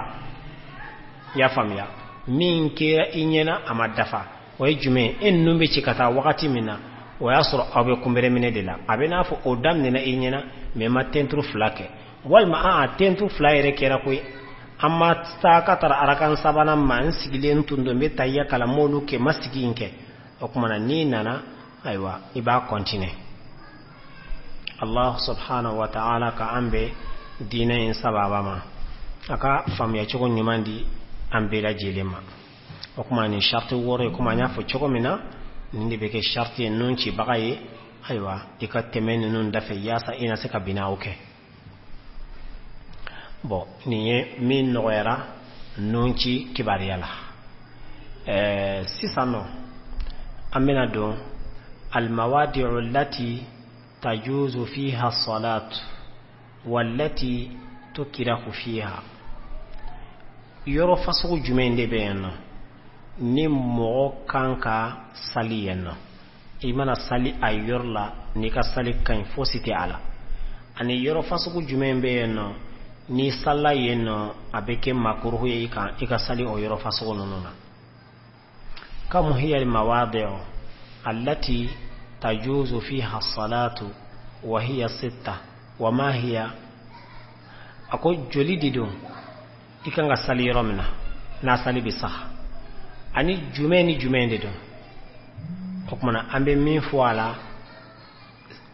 I y'a faamuya, min kɛra i ɲɛna, a ma dafa, o ye jumɛn ye? E ninnu bɛ ci ka taa wagati min na, o y'a sɔrɔ aw bɛ kunbɛrɛminɛ de la. A bɛ n'a fɔ o daminɛna i ɲɛna, mɛ ma tenturu fila kɛ, walima aa, tenturu fila yɛrɛ kɛra koyi, an ma taa ka taara arakan sabanan ma, n sigilen tun don, n bɛ tahiya kalan, m'olu kɛ, ma sigi in kɛ. O tuma na, n'i nana, ayiwa, i b'a continuer. Allah subhanahu wa ta'ala ka an bɛ diinɛ in sababa ma, a ka faamuya cogo ɲuman di an bɛɛ lajɛlen ma. O tuma, nin sariti wɔɔrɔ ye, komi an y'a fɔ cogo min na, nin de bɛ kɛ sariti ye nun cibaga ye. Ayiwa, i ka tɛmɛ ninnu dafɛ yaasa i na se ka binaaw kɛ. Bɔn, nin ye min nɔgɔyara nun ci kibaruya la. Sisan nɔ, an bɛna don almawadi'u allati tajuzu fiha salat wallati tukirahu fiha. Yɔrɔ fasugu jumɛn de bɛ yen nɔ ni mɔgɔ kan ka sali yen nɔ, i mana sali a yɔrɔ la, n'i ka sali ka ɲi, fosi tɛ a la? Ani yɔrɔ fasugu jumɛn bɛ yen nɔ, n'i salila yen nɔ, a bɛ kɛ makuruhu ye i kan i ka sali o yɔrɔ fasugu ninnu na? Kam hiya almawadi'u allati tajuzu fiha salatu wa hiya sitta wa ma hiya? A ko joli de don i kan ka sali yɔrɔ min na n'a sali bɛ saha, ani jumɛn ni jumɛn de don? O kumana, an bɛ min fɔ a la,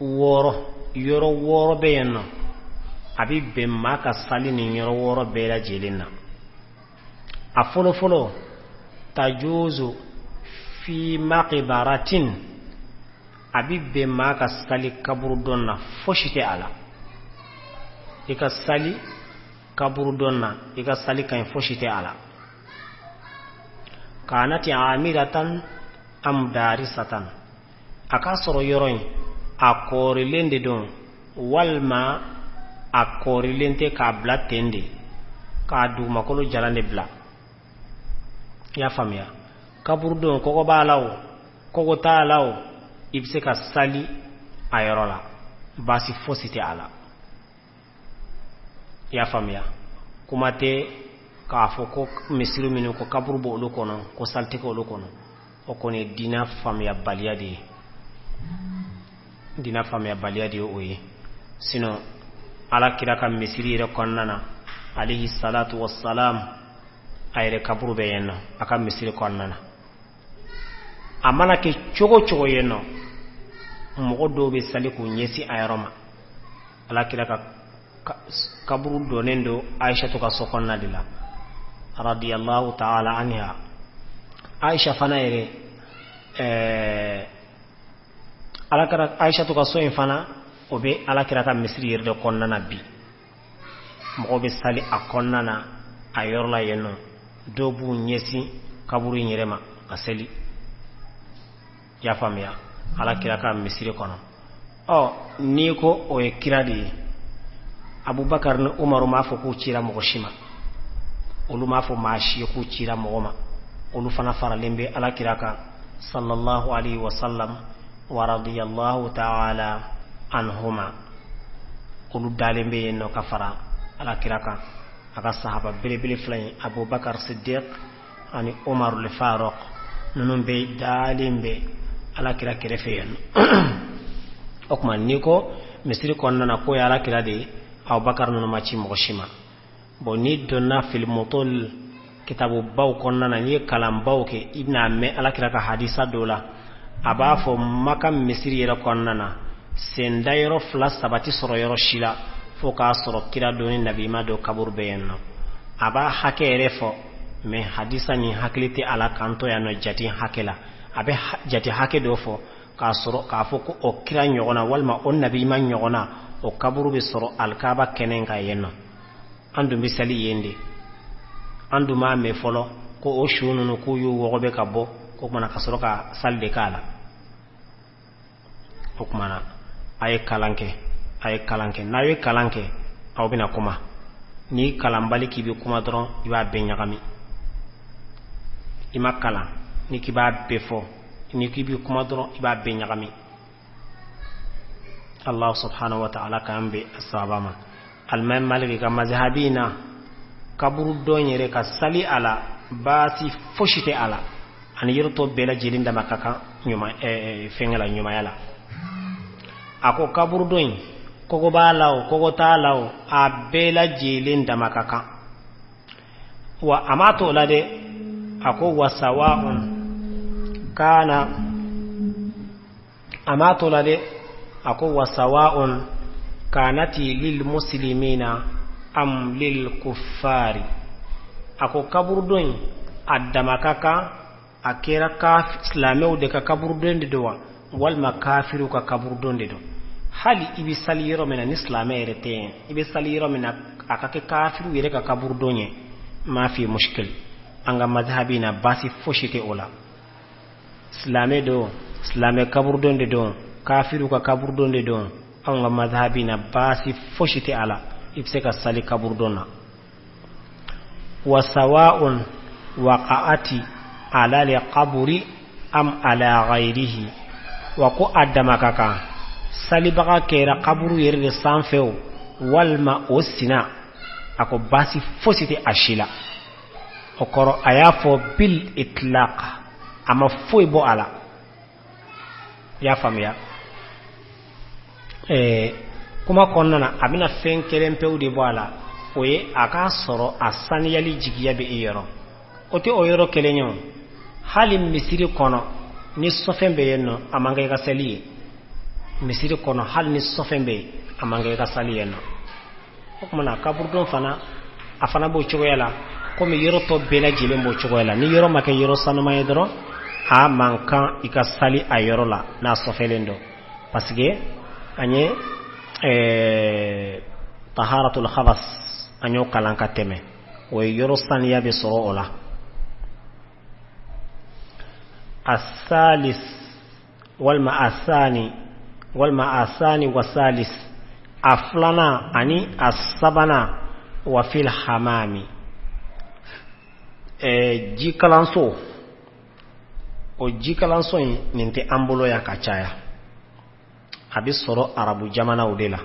wɔɔrɔ, yɔrɔ wɔɔrɔ bɛ yen nɔ, a bɛ bɛn maa ka sali nin yɔrɔ wɔɔrɔ bɛɛ lajɛlen na. A fɔlɔfɔlɔ, tajuzu fi maqbaratin, a bɛ bɛn maa ka sali kaburudon na, fosi tɛ a la. I ka sali kaburudon na, i ka sali ka ɲi, fosi tɛ a la. Kanati amiratan am darisatan, a k'a sɔrɔ yɔrɔ in a kɔɔrilen de don, walima a kɔɔrilen tɛ, k'a bila ten de, k'a dugumakolo jalan de bila. I y'a faamuya, kaburudon, kɔgɔ b'a la o, kɔgɔ t'a la o, i bɛ se ka sali a yɔrɔ la, baasi fosi tɛ a la. I y'a faamuya, kuma tɛ k'a fɔ ko misiri minnu ko kaburu b'olu kɔnɔ, ko sali tɛ kɛ olu kɔnɔ. O kɔni ye diinɛ faamuyabaliya de ye, diinɛ faamuyabaliya de ye o ye. Sinon Ala kira ka misiri yɛrɛ kɔnɔna na, alayhi salatu wassalam, a yɛrɛ kaburu bɛ yen nɔ a ka misiri kɔnɔna na. A mana kɛ cogo cogo yen nɔ, mɔgɔ dɔw bɛ sali k'u ɲɛsin a yɔrɔ ma. Ala kira ka kaburu donnen don Aishatu ka so kɔnɔna de la, radiyallahu ta'ala anha. Aisha fana yɛrɛ, Alakira Aishatu ka so in fana, o bɛ Alakira ka misiri yɛrɛ de kɔnɔna na. Bi mɔgɔw bɛ sali a kɔnɔna na, a yɔrɔ la yen nɔ, dɔw b'u ɲɛsin kaburu in yɛrɛ ma ka seli. I y'a faamuya, Alakira ka misiri kɔnɔ. Ɔ, n'i ko o ye kira de ye, Abubakar ni Umaru m'a fɔ k'u cira mɔgɔ si ma, olu m'a fɔ maa si ye k'u cira mɔgɔ ma. Olu fana faralen bɛ Alakira kan, sallallahu alaihi wasallam wa radiyallahu ta'ala anhuma. Olu dalen bɛ yen nɔ ka fara Alakira kan, a ka sahaba belebele fila in, Abubakar Siddiq ani Umar al-Faruq, ninnu bɛ dalen bɛ Alakira kɛrɛfɛ yen nɔ. O tuma, n'i ko misiri kɔnɔna na k'o ye Alakira de ye, Abubakar ninnu ma ci mɔgɔ si ma. Bon, n'i donna filimotol kitabubaw kɔnɔna na, n'i ye kalanbaw kɛ, i bɛna mɛn Alakira ka hadisa dɔ la, a b'a fɔ Maka misiri yɛrɛ kɔnɔna na. Sendayɔrɔ fila saba tɛ sɔrɔ yɔrɔ si la fo k'a sɔrɔ kira dɔ ni nabima dɔ kaburu bɛ yen nɔ. A b'a hakɛ yɛrɛ fɔ, mɛ hadisa nin hakili tɛ a la k'an to yan nɔ jate hakɛ la. A bɛ jate hakɛ dɔ fɔ k'a sɔrɔ k'a fɔ ko o kira ɲɔgɔnna walima o nabima ɲɔgɔnna, o kaburu bɛ sɔrɔ alikaba kɛnɛ kan yen nɔ. An dun bɛ sali yen de, an dun b'a mɛn fɔlɔ ko o su ninnu k'u y'u wɔgɔbɛ ka bɔ k'o kumana ka sɔrɔ ka sali de k'a la. O kumana a ye kalan kɛ, a ye kalan kɛ. N'aw ye kalan kɛ, aw bɛna kuma. N'i kalanbali k'i bɛ kuma dɔrɔn, i b'a bɛɛ ɲagami. I ma kalan, n'i k'i b'a bɛɛ fɔ, n'i k'i bɛ kuma dɔrɔn, i b'a bɛɛ ɲagami. Allah subhanahu wa ta'ala k'an bɛn sawaba ma. Alimami Maliki ka mazhabi na, kaburu dɔn yɛrɛ ka sali a la, baasi fosi tɛ a la, ani yɔrɔ tɔ bɛɛ lajɛlen dama ka kan ɲuman fɛnkɛ la, ɲumanya la. A ko kaburu dɔn in, kogo b'a la o, kogo t'a la o, a bɛɛ lajɛlen dama ka kan. Wa a m'a to o la dɛ, a ko wa sawa'un kana, a m'a to la dɛ, a ko wa sawa'un kanati lil muslimina am lil kuffari. A ko kaburudon in a dama ka kan, a kɛra silamɛw de ka kaburudon de don wa, walima kafiriw ka kaburudon de don. Hali i bɛ sali yɔrɔ min na ni silamɛ yɛrɛ tɛ yen, i bɛ sali yɔrɔ min na a ka kɛ kafiriw yɛrɛ ka kaburudon ye, ma fi mushkil. An ka mazhabi na, baasi fosi tɛ o la. Silamɛ don, silamɛ kaburudon de don, kafiriw ka kaburudon de don, anw ka mazhabi na baasi fosi tɛ a la, i bɛ se ka sali kaburudon na. Wa sawa'un waqa'ati ala liqabri am ala ghayrihi. Wa ko a dama ka kan salibaga kɛra kaburu yɛrɛ de sanfɛ o, walima o sina, a ko baasi fosi tɛ a si la. O kɔrɔ, a y'a fɔ bil itlaq, a ma foyi bɔ a la. I y'a faamuya? Kuma kɔnɔna na, a bɛna fɛn kelen pewu de bɔ a la, o ye a k'a sɔrɔ a saniyali jigiya bɛ i yɔrɔ. O tɛ o yɔrɔ kelen ye o. Hali misiri kɔnɔ ni sɔfɛn bɛ yen nɔ, a man kan i ka seli ye misiri kɔnɔ. Hali ni sɔfɛn bɛ yen, a man kan i ka sali yen nɔ. O tuma na kaburudon fana, a fana b'o cogoya la, komi yɔrɔ tɔ bɛɛ lajɛlen b'o cogoya la. Ni yɔrɔ ma kɛ yɔrɔ sanuman ye dɔrɔn, a man kan i ka sali a yɔrɔ la n'a sɔfɛlen don, parce que an ye taharatul khabas, an y'o kalan ka tɛmɛ, o ye yɔrɔ saniya bɛ sɔrɔ o la. Asalis walima asani walima asani wasalis, a filanan ani a sabanan, wa fil hamami, jikalanso. O jikalanso in nin tɛ an bolo yan ka caya, a bɛ sɔrɔ arabu jamanaw de la.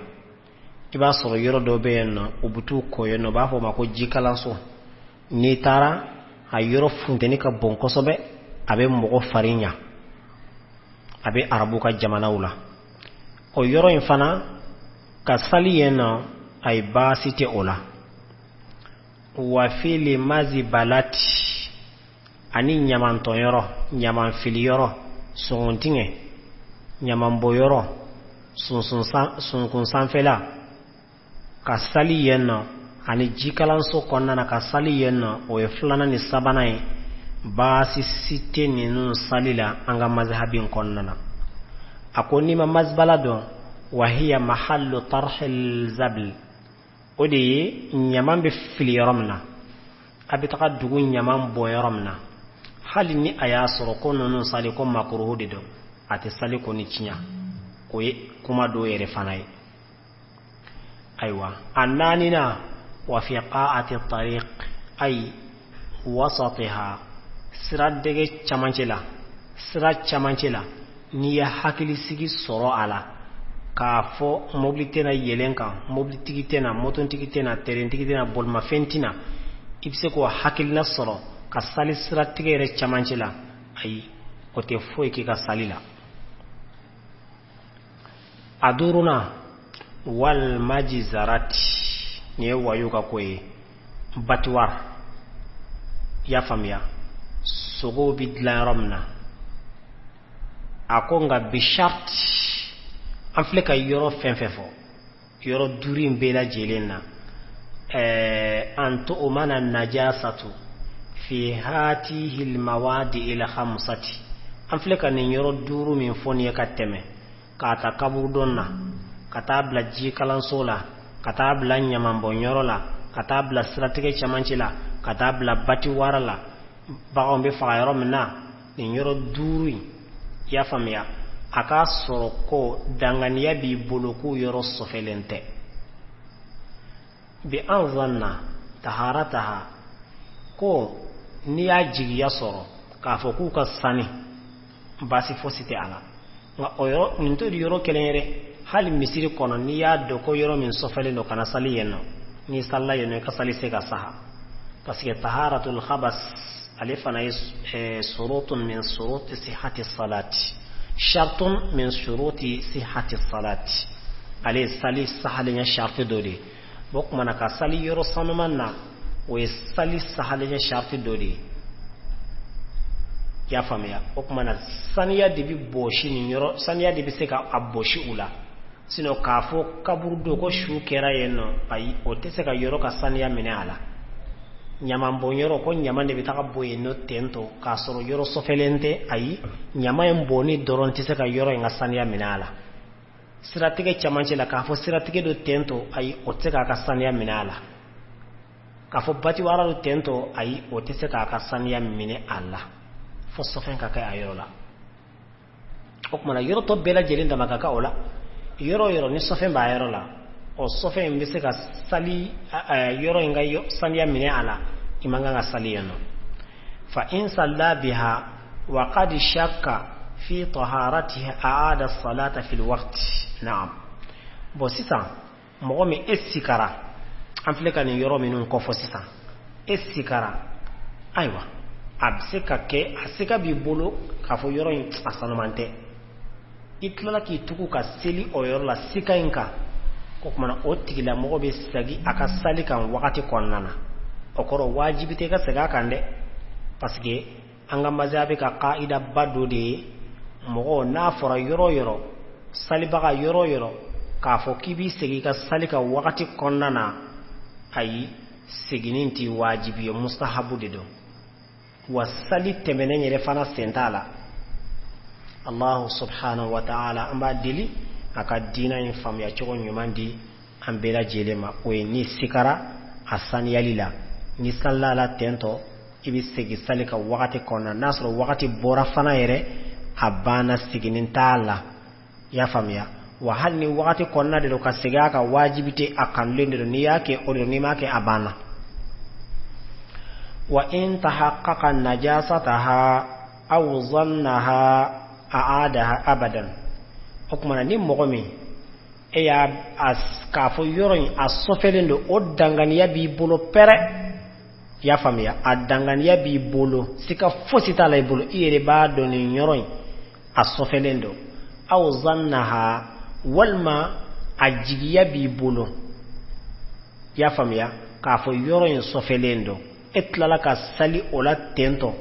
I b'a sɔrɔ yɔrɔ dɔ bɛ yen nɔ, u bɛ t'u kɔ yen nɔ, u b'a fɔ o ma ko jikalanso. N'i taara a yɔrɔ funteni ka bon kosɛbɛ, a bɛ mɔgɔ fari ɲa. A bɛ arabu ka jamanaw la. O yɔrɔ in fana, ka sali yen nɔ, a ye baasi tɛ o la. Wa fili mazibalati, ani ɲamantɔnyɔrɔ, ɲamanfiliyɔrɔ, sogontingɛ, ɲamanbɔyɔrɔ, sunkun sanfɛla, ka sali yen nɔ, ani jikalanso kɔnɔna na ka sali yen nɔ, o ye filanan ni sabanan ye. Baasi si tɛ ninnu sali la an ka mazhabi kɔnɔna na. A ko n'i ma mazibala dɔn, wahiya mahallu tarhil zabl, o de ye ɲaman bɛ fili yɔrɔ min na, a bɛ taga dugu ɲaman bɔn yɔrɔ min na. Hali ni a y'a sɔrɔ ko ninnu sali ko makuruhu de don, a tɛ sali ko ni tiɲɛ. O ye kuma dɔw yɛrɛ fana ye. Ayiwa, a naaninan, wa fi qa'ati tariq ay wasatiha, sira dɛgɛ camancɛ la. Sira camancɛ la, n'i ye hakilisigi sɔrɔ a la k'a fɔ mobili tɛna yɛlɛn kan, mobilitigi tɛna, mototigi tɛna, terentigi tɛna, bolimafɛn tɛna, i bɛ se k'o hakilina sɔrɔ ka sali siratigɛ yɛrɛ camancɛ la, ayi, o tɛ foyi k'i ka sali la. A duurunan, wal majizarati, nin ye wayu ka ko ye, abattoir. I y'a faamuya? Sogow bɛ dilan yɔrɔ min na. A ko nka bisharti, An filɛ ka yɔrɔ fɛn fɛn fɔ, yɔrɔ duuru in bɛɛ lajɛlen na, an tu'mana najasatu fi hatihi almawadi alkhamsati. An filɛ ka nin yɔrɔ duuru min fɔ nin ye ka tɛmɛ, k'a ta kaburudon na ka taa bila jikalanso la, ka taa bila ɲamanbɔnyɔrɔ la, ka taa bila siratigɛ cɛmancɛ la, ka taa bila batiwara la, baganw bɛ faga yɔrɔ min na, nin yɔrɔ duuru in, i y'a faamuya, a k'a sɔrɔ ko danganiya b'i bolo k'o yɔrɔ sɔfɛlen tɛ. Bi an zanna taharataha, ko n'i y'a jigiya sɔrɔ k'a fɔ k'u ka sani, baasi fosi tɛ a la. Nka o yɔrɔ nin tɛ yɔrɔ kelen yɛrɛ, hali misiri kɔnɔ, n'i y'a dɔn ko yɔrɔ min sɔfɛlen don, kana sali yen nɔ. N'i salila yen nɔ, i ka sali se ka saha, parce que taharatul khabas, ale fana ye surutun min suruti sihati salati, shartun min suruti sihati salati. Ale ye sali sahalenya sharti dɔ de ye. O tuma na, ka sali yɔrɔ sanuman na, o ye sali sahalenya sharti dɔ de ye, i y'a faamuya? O tuma na, saniya de bɛ bɔsi nin yɔrɔ, saniya de bɛ se ka a bɔsi u la. Sinon, k'a fɔ kaburudo ko su kɛra yen nɔ, ayi, o tɛ se ka yɔrɔ ka saniya minɛ a la. Ɲamanbɔnyɔrɔ, ko ɲama de bɛ taga bɔ yen nɔ ten tɔ k'a sɔrɔ yɔrɔ sɔfɛlen tɛ, ayi, ɲama in bɔnni dɔrɔn tɛ se ka yɔrɔ in ka saniya minɛ a la. Siratigɛ cɛmancɛ la, k'a fɔ siratigɛ dɔ ten tɔ, ayi, o tɛ se k'a ka saniya minɛ a la. K'a fɔ batiwara dɔ ten tɔ, ayi, o tɛ se k'a ka saniya minɛ a la, fo sɔfɛn ka kɛ a yɔrɔ la. O tuma na, yɔrɔ tɔ bɛɛ lajɛlen dama ka kan o la. Yɔrɔ o yɔrɔ ni sɔfɛn b'a yɔrɔ la, o sɔfɛn in bɛ se ka sali yɔrɔ in ka saniya minɛ a la, i man kan ka sali yen nɔ. Fa in salla biha wa qad shakka fi taharatiha, aada salata fil waqti. Naam. Bon, sisan mɔgɔ min e sikara, an filɛ ka nin yɔrɔ minnu kɔfɔ sisan, e sikara, ayiwa, a bɛ se ka kɛ a sika b'i bolo k'a fɔ yɔrɔ in a sanuman tɛ, i tilala k'i tugu ka seli o yɔrɔ la sika in kan, o kumana o tigilamɔgɔ bɛ segin a ka sali kan wagati kɔnɔna na. O kɔrɔ, wajibi tɛ i ka segin a kan dɛ, parce que an ka mazabi ka ka'idaba dɔ de ye, mɔgɔ n'a fɔra yɔrɔ o yɔrɔ, salibaga yɔrɔ o yɔrɔ, k'a fɔ k'i b'i segin i ka sali kan wagati kɔnɔna na, ayi, seginni tɛ wajibi ye, mustahabu de don. Wa sali tɛmɛnen yɛrɛ fana sen t'a la. Allahu subhanahu wa ta'ala, an b'a deli a ka diina in faamuya cogo ɲuman di an bɛɛ lajɛlen ma. O ye ni sikara a saniyali la, ni salila la tentɔ, i bɛ segin sali ka wagati kɔnɔna. N'a sɔrɔ wagati bɔra fana yɛrɛ, a banna, seginni t'a la, i y'a faamuya? Wa hali ni wagati kɔnɔna de don, ka segin a kan wajibi tɛ, a kanulen de don. N'i y'a kɛ, o de don, n'i m'a kɛ, a banna. Wa in tahaqqaqa najasataha aw zannaha, aadaha abadan. O tuma na, ni mɔgɔ min e y'a k'a fɔ yɔrɔ in a sɔfɛlen don, o danganiya b'i bolo pɛrɛ, i y'a faamuya, a danganiya b'i bolo, sika fosi t'a la i bolo, i yɛrɛ b'a dɔn nin yɔrɔ in a sɔfɛlen don, aw zannaha, walima a jigiya b'i bolo, i y'a faamuya, k'a fɔ yɔrɔ in sɔfɛlen don, e tilala ka sali o la tentɔ,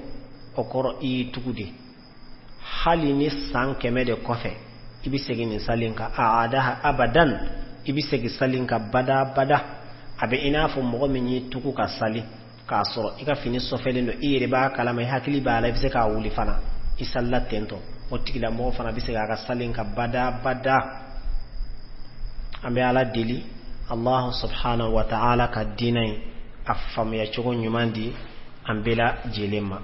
o kɔrɔ i y'i tugu de. Hali ni san 100 de kɔfɛ, i bɛ segin nin sali kan. Aadaha abadan, i bɛ segin sali kan badabada. A bɛ i n'a fɔ mɔgɔ min y'i tugu ka sali k'a sɔrɔ i ka fini sɔfɛlen don, i yɛrɛ b'a kalama, i hakili b'a la, i bɛ se k'a wuli fana, i salila tentɔ, o tigilamɔgɔ fana bɛ se k'a ka sali kan badabada. An bɛ Ala deli, Allahu subhanahu wa ta'ala ka diinɛ in a faamuya cogo ɲuman di an bɛɛ lajɛlen ma.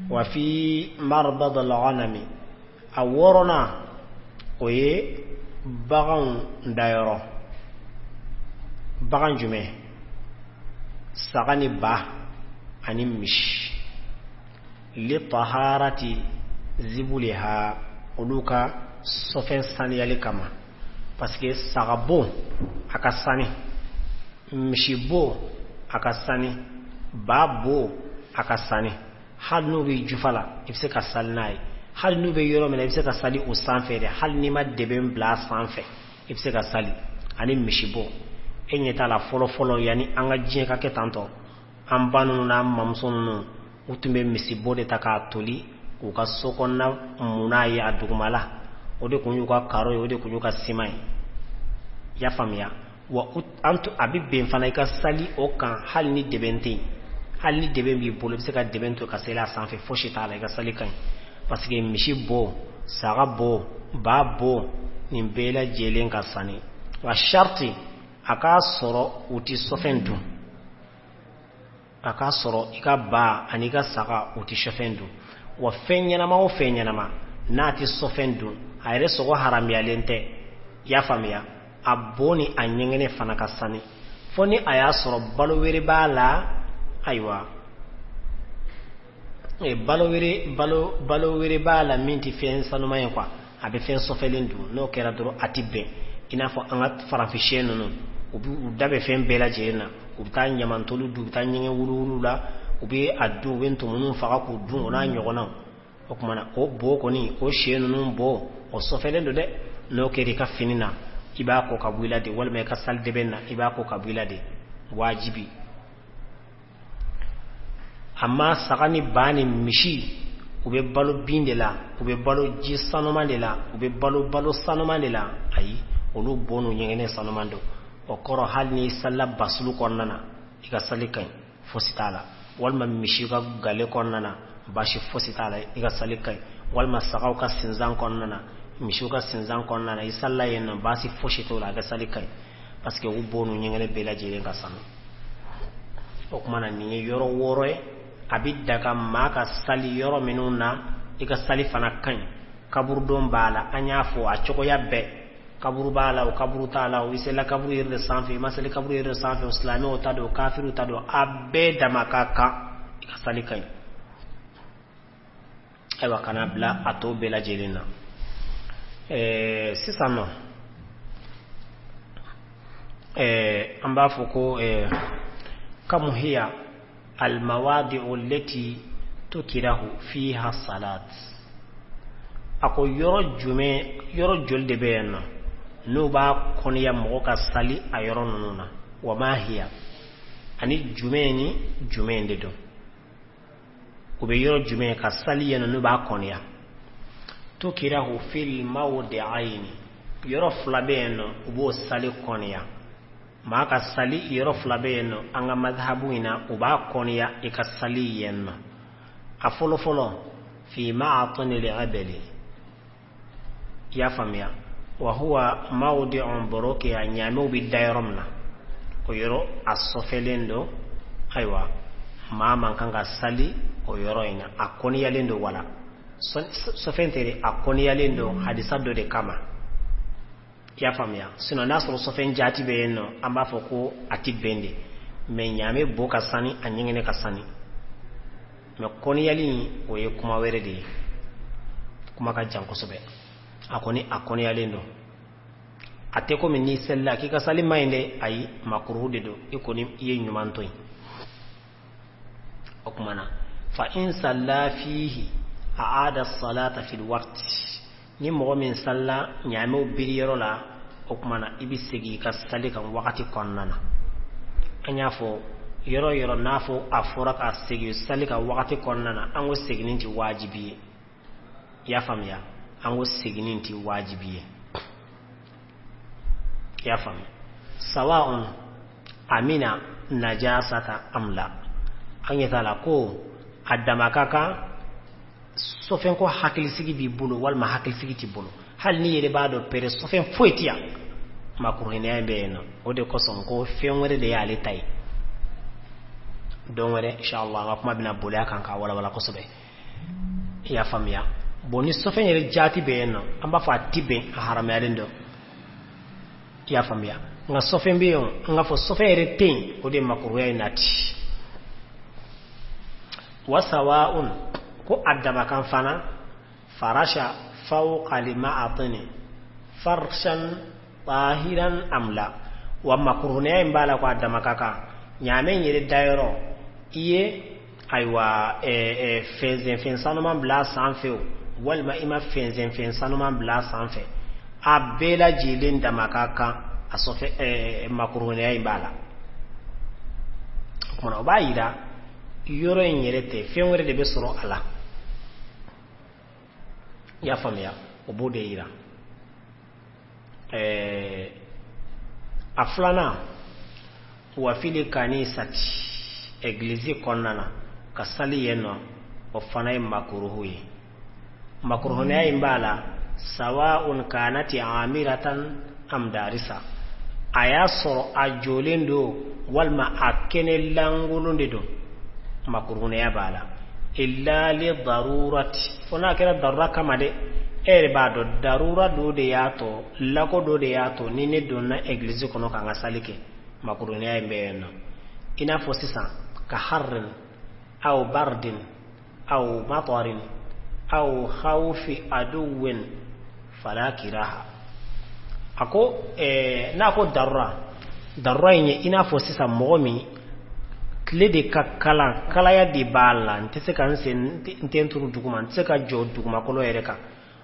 Wa fi marbad al-ghanami, a wɔɔrɔnan, o ye baganw dayɔrɔ. Bagan jumɛn? Saga ni ba ani misi. Li taharati zibuliha, olu ka sɔfɛn saniyali kama, parce que sagabo a ka sani, misibo a ka sani, ba bo a ka sani. Hali n'u bɛ jufa la, i bɛ se ka sali n'a ye. Hali n'u bɛ yɔrɔ min na, i bɛ se ka sali o sanfɛ dɛ. Hali n'i ma dɛbɛn bila a sanfɛ, i bɛ se ka sali. Ani misibo, e ɲɛ t'a la, fɔlɔ fɔlɔ, yanni an ka diɲɛ ka kɛ tantɔ, an ba ninnu n'an mamuso ninnu, u tun bɛ misibo de ta k'a toli. k'u ka so kɔnɔna mun n'a ye a dugumala o de kun y'u ka karo ye o de kun y'u ka siman ye i y'a faamuya wa an a bɛ bɛn fana i ka sali o kan hali ni dɛbɛn tɛ yen hali ni dɛbɛn b'i bolo i bɛ se ka dɛbɛn to ka seli a sanfɛ fosi t'a la i ka sali ka ɲi parce que misi bo saga bo ba bo nin bɛɛ lajɛlen ka sani wa sariti a k'a sɔrɔ u tɛ sɔfɛn dun a k'a sɔrɔ i ka ba ani i ka saga u tɛ sɔfɛn dun wa fɛn ɲɛnama o fɛn ɲɛnama n'a tɛ sɔfɛn dun a yɛrɛ sogo haramuyalen tɛ i y'a faamuya a bo ni a ɲɛgɛnɛ fana ka sani fo ni a y'a sɔrɔ balo wɛrɛ b'a la ayiwa balo wɛrɛ balo balo wɛrɛ b'a la min tɛ fɛn sanuman ye quoi a bɛ fɛn sɔfɛlen dun n'o kɛra dɔrɔn a tɛ bɛn i n'a fɔ an ka farafin sɛ ninnu u bɛ u da bɛ fɛn bɛɛ lajɛlen na u bɛ taa ɲamantolu dun u bɛ taa ɲɛgɛn wuluwulu la u bɛ a dun u bɛ ntumuniw faga k'u dun o n'a ɲɔgɔnnaw o tuma na o bo kɔni o sɛ ninnu bo o sɔfɛlen don dɛ n'o kɛra i ka fini na i b'a ko ka bɔ i la de walima i ka salidɛbɛn na i b'a ko ka bɔ i la de wajibi amma saga ni ba ni misi u bɛ balo bin de la u bɛ balo ji sanuman de la u bɛ balo balo sanuman de la ayi olu bo n'u ɲɛgɛnɛ sanuman don o kɔrɔ hali n'i salila basulu kɔnɔna na i ka sali ka ɲi fosi t'a la walima misi ka gale kɔnɔna na baasi fosi t'a la i ka sali ka ɲi walima sagaw ka sinzan kɔnɔna na misiw ka sinzan kɔnɔna na i salila yen nɔ baasi fosi t'o la a ka sali ka ɲi parce que u bo n'u ɲɛgɛnɛ bɛɛ lajɛlen ka sanu o tuma na nin ye yɔrɔ wɔɔrɔ ye a bɛ daga maa ka sali yɔrɔ minnu na i ka sali fana ka ɲi kaburudon b'a la an y'a fɔ a cogoya bɛɛ kaburu b'a la o kaburu t'a la o i selila kaburu yɛrɛ de sanfɛ i ma seli kaburu yɛrɛ de sanfɛ o silamɛw ta don o kafiriw ta don a bɛɛ dama ka kan i ka sali ka ɲi ayiwa ka na bila a tɔ bɛɛ lajɛlen na ɛɛ sisan nɔ ɛɛ an b'a fɔ ko ɛɛ kamu hiya almawadi'u allati tukirahu fiha salat a ko yɔrɔ jumɛn yɔrɔ joli de bɛ yen nɔ n'u b'a kɔniya mɔgɔ ka sali a yɔrɔ ninnu na wa ma hiya ani jumɛn ni jumɛn de don u bɛ yɔrɔ jumɛn ka sali yen nɔ n'u b'a kɔniya tukirahu fil mawdi'ayni yɔrɔ fila bɛ yen nɔ u b'o sali kɔniya maa ka sali yɔrɔ fila bɛ yen nɔ an ka madhabu in na u b'a kɔniya i ka sali yen nɔ a fɔlɔ fɔlɔ fi ma'atinil ibli i y'a faamuya wa huwa mawdi'un burukiha ɲaamɛw bɛ da yɔrɔ min na o yɔrɔ a sɔfɛlen don ayiwa maa man kan ka sali o yɔrɔ in na a kɔniyalen don wala sɔfɛn tɛ dɛ a kɔniyalen don hadisa dɔ de kama i y'a faamuya sinon n'a sɔrɔ sɔfɛn jaati bɛ yen nɔ an b'a fɔ ko a ti bɛn de mais ɲaamɛ bo ka sani a ɲɛgɛnɛ ka sani mais kɔniyali in o ye kuma wɛrɛ de ye kuma ka jan kosɛbɛ a kɔni a kɔniyalen don a tɛ komi n'i selila k'i ka sali man ɲi dɛ ayi makuruhu de don i kɔni i ye ɲuman to yen o tuma na fa in salla fihi aada salata fil waqti ni mɔgɔ min salila ɲaamɛw biri yɔrɔ la o tuma na i bɛ segin i ka sali kan wagati kɔnɔna na an y'a fɔ yɔrɔ yɔrɔ n'a fɔ a fɔra ka segin sali kan wagati kɔnɔna na an ko seginni tɛ wajibi ye i y'a faamuya an ko seginni tɛ wajibi ye i y'a faamu sawa'un amina najasata am la an ɲɛ t'a la ko a dama ka kan sɔfɛn ko hakilisigi b'i bolo walima hakilisigi t'i bolo hali n'i yɛrɛ b'a dɔn pɛrɛ sɔfɛn foyi tɛ yan makuruhiniya in bɛ yen nɔ o de kosɔn ko fɛn wɛrɛ de y'ale ta ye don wɛrɛ inshallah an ka kuma bɛna boli a kan k'a walawala kosɛbɛ i y'a faamuya bon ni sɔfɛn yɛrɛ jaati bɛ yen nɔ an b'a fɔ a ti bɛn a haramuyalen don i y'a faamuya nka sɔfɛn bɛ yen n k'a fɔ sɔfɛn yɛrɛ tɛ yen o de ye makuruya in nati wa sawa'un ko a dama kan fana farasha fawqa lima'atini farshan tahiran am la wa makuruhuniya in b'a la ko a dama ka kan ɲaamɛ in yɛrɛ dayɔrɔ i ye ayiwa fɛnsɛnfɛn sanuman bila a sanfɛ o walima i ma fɛnsɛnfɛn sanuman bila a sanfɛ a bɛɛ lajɛlen dama ka kan a sɔfɛ makuruhuniya in b'a la o kumana o b'a yira yɔrɔ in yɛrɛ tɛ fɛn wɛrɛ de bɛ sɔrɔ a la. I y'a faamuya, o b'o de yira. A filanan, wa fil kanisati, egilizi kɔnɔna na ka sali yen nɔ, o fana ye makuruhu ye. Makuruhuya in b'a la, sawa'un kanati amiratan am darisa, a y'a sɔrɔ a jɔlen don walima a kɛnɛ lankolon de don, makuruhuya b'a la. Illa li darurati, fo n'a kɛra darura kama dɛ. E yɛrɛ b'a dɔn darura dɔ de y'a to, lako dɔ de y'a to ni ne donna egilizi kɔnɔ ka n ka sali kɛ, makuruhuya in bɛ yen nɔ. I n'a fɔ sisan ka harrin aw bardin aw matarin aw khawfi aduwwin fala kiraha. A ko n'a ko darura, darura in ye i n'a fɔ sisan mɔgɔ min tile de ka kalan, kalaya de b'a la, n tɛ se ka n sen n tɛ n turu duguma, n tɛ se ka jɔ dugumakolo yɛrɛ kan.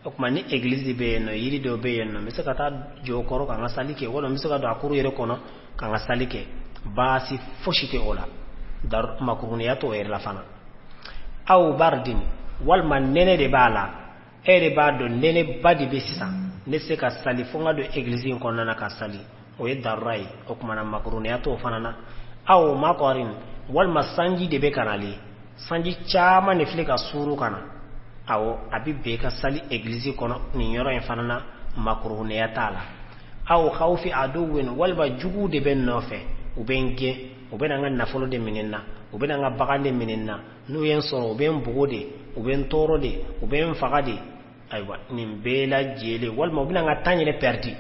O tuma ni egilizi bɛ yen nɔ, yiri dɔ bɛ yen nɔ, n bɛ se ka taa jɔ o kɔrɔ ka n ka sali kɛ, walima n bɛ se ka don a kuru yɛrɛ kɔnɔ ka n ka sali kɛ, baasi fosi tɛ o la, makuruhunya t'o yɛrɛ la fana. Aw bardin, walima nɛnɛ de b'a la, e yɛrɛ b'a dɔn nɛnɛba de bɛ sisan, ne tɛ se ka sali fo n ka don egilizi in kɔnɔna na ka sali, o ye darura ye, o tuma na makuruhunya t'o fana na. Aw matarin, walima sanji de bɛ ka nalen, sanji caman de filɛ ka suuru ka na, awɔ, a bɛ bɛn ka sali egilizi kɔnɔ nin yɔrɔ in fana na, makuruhunya t'a la. Aw khawfi aduwwin, walima juguw de bɛ n nɔfɛ, u bɛ n gɛn, u bɛ na n ka nafolo de minɛ n na, u bɛ na n ka bagan de minɛ n na, n'u ye n sɔrɔ u bɛ n bugo de, u bɛ n tɔɔrɔ de, u bɛ n faga de. Ayiwa, nin bɛɛ lajɛlen, walima u bɛna n ka temps yɛrɛ pɛridi.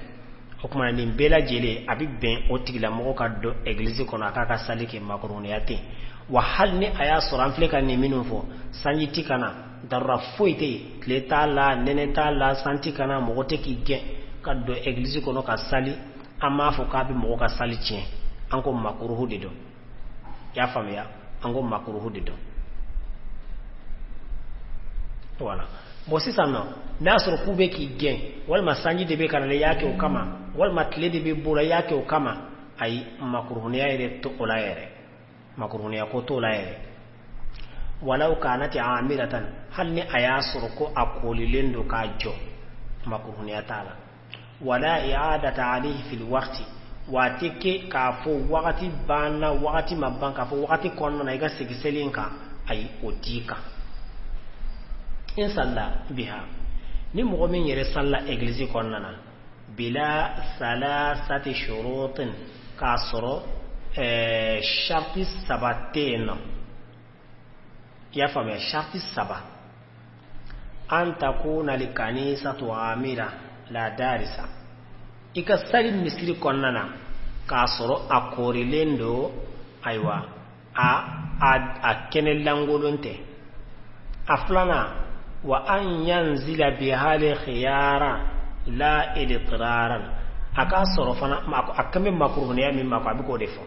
O tuma nin bɛɛ lajɛlen a bɛ bɛn o tigilamɔgɔ ka don egilizi kɔnɔ a k'a ka sali kɛ, makuruhunya tɛ yen. Wa hali ni a y'a sɔrɔ an filɛ ka nin minnu fɔ, sanji ti ka na, darura foyi tɛ yen, tile t'a la, nɛnɛ t'a la, san ti ka na, mɔgɔ tɛ k'i gɛn ka don egilizi kɔnɔ ka sali, an m'a fɔ k'a bɛ mɔgɔ ka sali tiɲɛ, an ko makuruhu de don. I y'a faamuya, an ko makuruhu de don. Voilà. Bon, sisan nɔ, n'a y'a sɔrɔ k'u bɛ k'i gɛn, walima sanji de bɛ ka na, i y'a kɛ o kama, walima tile de bɛ bɔ la, i y'a kɛ o kama, ayi, makuruhunya yɛrɛ t'o la yɛrɛ, makuruhunya ko t'o la yɛrɛ. Walaw kanati amiratan, hali ni a y'a sɔrɔ ko a koolilen don k'a jɔ, makuruhunya t'a la. Wala i'adata alayhi fil waqti, wa a tɛ kɛ k'a fɔ wagati banna, wagati ma ban, k'a fɔ wagati kɔnɔna na i ka segin seli in kan, ayi, o t'i kan. In salla biha, ni mɔgɔ min yɛrɛ salla egilizi kɔnɔna na, bila salasati shurutin, k'a sɔrɔ sharti saba tɛ yen nɔ. I y'a faamuya, sharti saba, an takuna li kanisatu amira la darisa, i ka sali misiri kɔnɔna na k'a sɔrɔ a koorilen don, ayiwa, a kɛnɛ lankolon tɛ. A filanan, wa an yanzila bihali khiyara la idtiraran, a k'a sɔrɔ fana a kan bɛ makuruhunya min ma, a bɛ k'o de fɔ,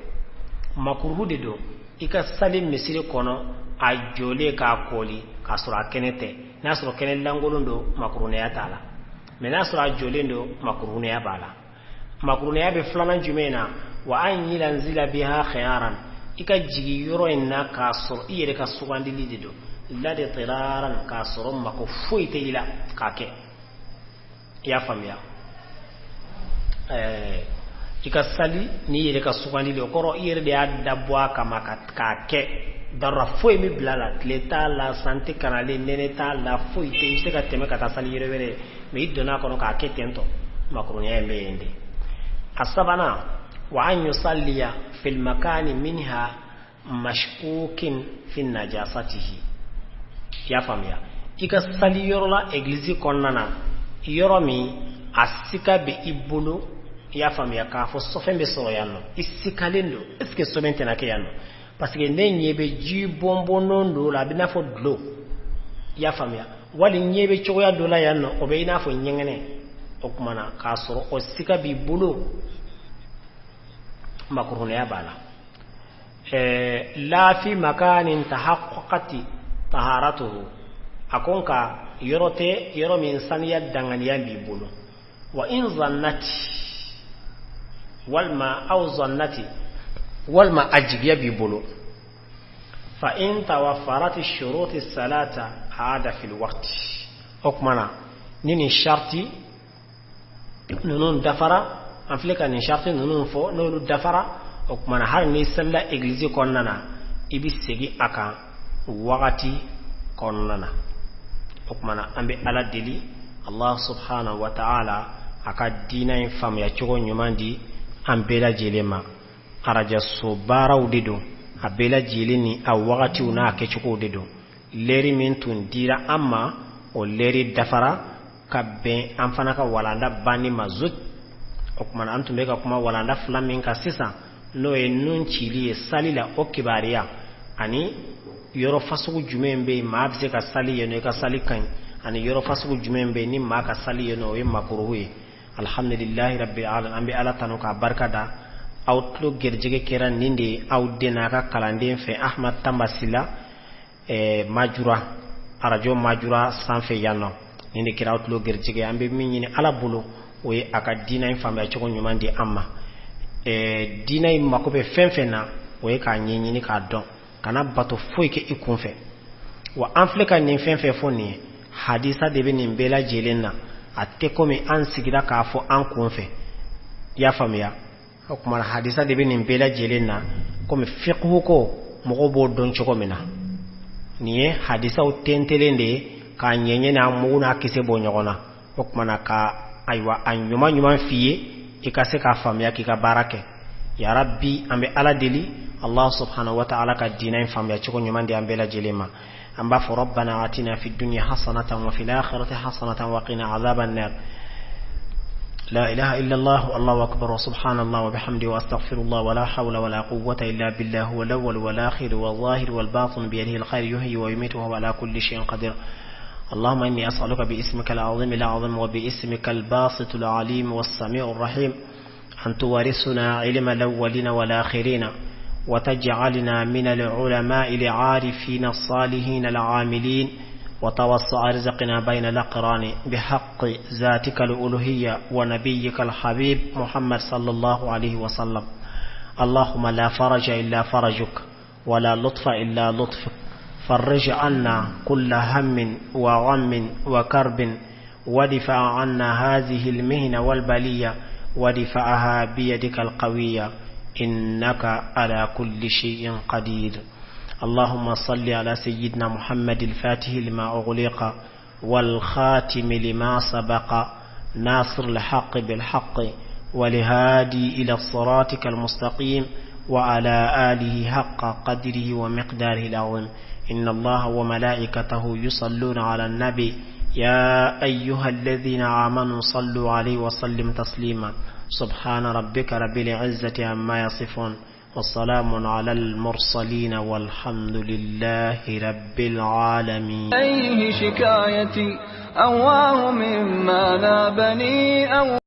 makuruhu de don i ka sali misiri kɔnɔ a jɔlen k'a kooli k'a sɔrɔ a kɛnɛ tɛ. N'a sɔrɔ kɛnɛ lankolon don, makuruhunya t'a la, mɛ n'a sɔrɔ a jɔlen don, makuruhunya b'a la. Makuruhunya bɛ filanan jumɛn na? Wa an yanzila biha khiyaran, i ka jigin yɔrɔ in na k'a sɔrɔ i yɛrɛ ka sugandili de don, la de tiraran, k'a sɔrɔ mako foyi tɛ i la k'a kɛ. I y'a faamuya, i ka sali n'i yɛrɛ ka sugandili, o kɔrɔ i yɛrɛ de y'a dabɔ a kama k'a kɛ, darura foyi bɛ bila la, tile t'a la, san tɛ kanalen, nɛnɛ t'a la, foyi tɛ, i bɛ se ka tɛmɛ ka taa sali yɔrɔ wɛrɛ, mɛ i donna a kɔnɔ k'a kɛ ten tɔ, makurunya in bɛ yen de. A sabanan, wa an yusalliya fil makani minha mashkukin fi najasatihi. I y'a faamuya, i ka sali yɔrɔ la egilizi kɔnɔna na, yɔrɔ min a sika bɛ i bolo, i y'a faamuya, k'a fɔ sɔfɛn bɛ sɔrɔ yan nɔ, i sikalen don, est ce que sɔfɛn tɛna kɛ yan nɔ? Parce que ne ɲɛ bɛ ji bɔnbɔnnɔ dɔ la, a bɛ n'a fɔ dulon, i y'a faamuya, wali ɲɛ bɛ cogoya dɔ la yan nɔ, o bɛ i n'a fɔ ɲɛgɛnɛ. O tuma na k'a sɔrɔ o sika b'i bolo, makurunya b'a la. La fi makanin tahaqqaqati taharatuhu, a ko nka yɔrɔ tɛ yɔrɔ min saniya danganiya b'i bolo. Wa in zannati, walima aw zannati, walima a jigiya b'i bolo, fa in tawaffarati shuruti salata aada fil waqti. O tuma na Ni nin sariti ninnu dafara, an filɛ ka nin sariti ninnu fɔ, n'olu dafara, o tuma na hali n'i salila egilizi kɔnɔna na, i bɛ segin a kan wagati kɔnɔna na. O tuma na an bɛ Ala deli, Allah subhanahu wa ta'ala a ka diinɛ in faamuya cogo ɲuman di an bɛɛ lajɛlen ma. Arajaso baaraw de don, a bɛɛ lajɛlen ni a wagatiw n'a kɛcogow de don. Lɛri min tun dira an ma, o lɛri dafara ka bɛn an fana ka walanda banni ma zut. O tuma na an tun bɛ ka kuma walanda fila min kan sisan, n'o ye nun cili ye sali la, o kibaruya, ani yɔrɔ fasugu jumɛn bɛ yen maa bɛ se ka sali yen nɔ i ka sali ka ɲi, ani yɔrɔ fasugu jumɛn bɛ yen ni maa ka sali yen nɔ o ye makuruhu ye. Alhamdulilahi rabbil alamin, an bɛ Ala tanu k'a barika da. Aw tulo garijɛgɛ kɛra nin de ye aw den n'a ka kalanden fɛ, Ahmad Tamba Sila, Majura, arajo Majura sanfɛ yan nɔ. Nin de kɛra aw tulo garijɛgɛ. An bɛ min ɲini Ala bolo, o ye a ka diinɛ in faamuya cogo ɲuman di an ma. Diinɛ in mako bɛ fɛn fɛn na, o ye k'a ɲɛɲini k'a dɔn, kana bato foyi kɛ i kun fɛ. Wa an filɛ ka nin fɛn fɛn fɔ nin ye, hadisa de bɛ nin bɛɛ lajɛlen na. A tɛ komi an sigira k'a fɔ an kun fɛ, i y'a faamuya? O tuma na hadisa de bɛ nin bɛɛ lajɛlen na, komi fiqhu ko mɔgɔw b'o dɔn cogo min na. Nin ye hadisaw tentelen de ye k'a ɲɛɲɛ n'a mugu n'a kisɛ bɔ ɲɔgɔn na. O tuma na ka ayiwa a ɲuman ɲuman f'i ye, i ka se k'a faamuya k'i ka baara kɛ. Ya rabbi, an bɛ Ala deli, Allah subhanahu wa ta'ala ka diinɛ in faamuya cogo ɲuman di an bɛɛ lajɛlen ma. An b'a fɔ: rabbana atina fi dunya hasanatan wa fil akhirati hasanatan wa qina adhaban nar. لا إله إلا الله، الله أكبر، وسبحان الله وبحمده، وأستغفر الله، ولا حول ولا قوة إلا بالله، هو الأول والآخر والظاهر والباطن، بيده الخير، يحيي ويميت وهو على كل شيء قدير. اللهم إني أسألك باسمك العظيم الأعظم وباسمك الباسط العليم والسميع الرحيم أن تورثنا علم الأولين والآخرين، وتجعلنا من العلماء العارفين الصالحين العاملين، وتوسع رزقنا بين الأقران، بحق ذاتك الألوهية ونبيك الحبيب محمد صلى الله عليه وسلم. اللهم لا فرج إلا فرجك، ولا لطف إلا لطفك، فرج عنا كل هم وغم وكرب، ودفع عنا هذه المهنة والبلية، ودفعها بيدك القوية، إنك على كل شيء قدير. اللهم صل على سيدنا محمد الفاتح لما أغلق، والخاتم لما سبق، ناصر الحق بالحق، والهادي إلى صراطك المستقيم، وعلى آله حق قدره ومقداره العظيم. إن الله وملائكته يصلون على النبي، يا أيها الذين آمنوا صلوا عليه وسلم تسليما. سبحان ربك رب العزة عما يصفون، والسلام على المرسلين، والحمد لله رب العالمين. إليه شكايتي أواه مما نابني أو